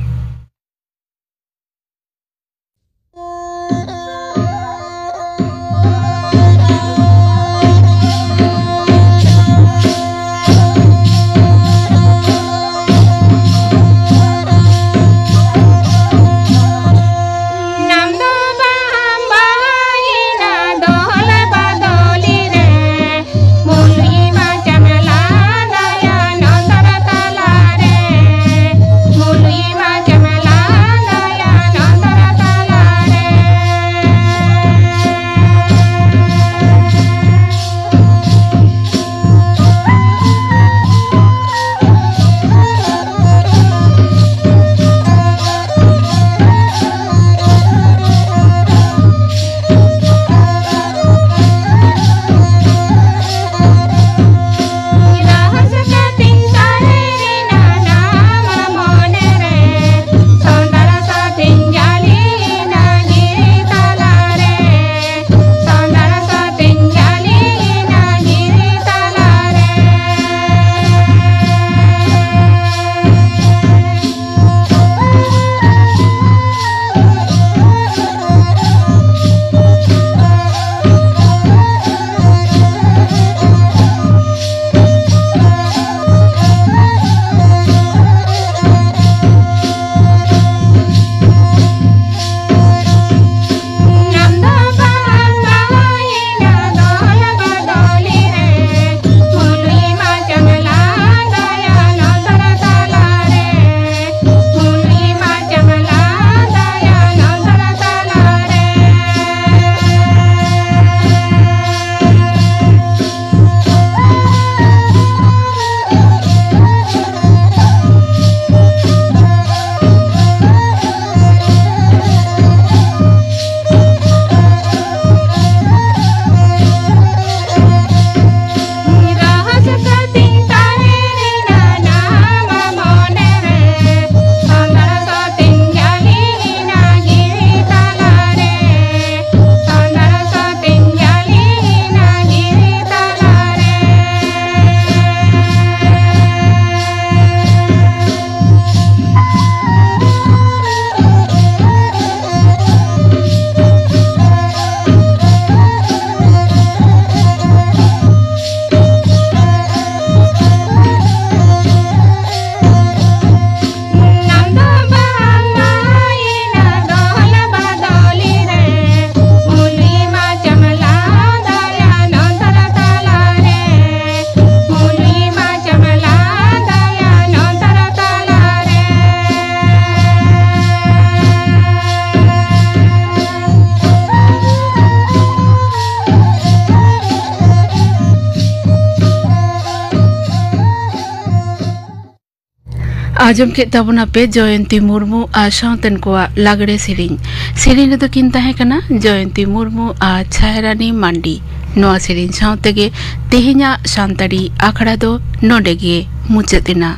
ᱟᱸᱡᱚᱢ ᱠᱮᱫ ᱛᱟᱵᱚᱱᱟᱯᱮ ᱡᱚᱭᱚᱱᱛᱤ ᱢᱩᱨᱢᱩ ᱟᱨ ᱥᱟᱶᱛᱮᱱ ᱠᱚᱣᱟᱜ ᱞᱟᱜᱽᱲᱮ ᱥᱮᱨᱮᱧ᱾ ᱥᱮᱨᱮᱧ ᱨᱮᱫᱚ ᱠᱤᱱ ᱛᱟᱦᱮᱸ ᱠᱟᱱᱟ ᱡᱚᱭᱚᱱᱛᱤ ᱢᱩᱨᱢᱩ ᱟᱨ ᱪᱷᱟᱭᱨᱟᱱᱤ ᱢᱟᱱᱰᱤ᱾ ᱱᱚᱣᱟ ᱥᱮᱨᱮᱧ ᱥᱟᱶ ᱛᱮᱜᱮ ᱛᱮᱦᱮᱧᱟᱜ ᱥᱟᱱᱛᱟᱲᱤ ᱟᱠᱷᱲᱟ ᱫᱚ ᱱᱚᱰᱮ ᱜᱮ ᱢᱩᱪᱟᱹᱫ ᱮᱱᱟ᱾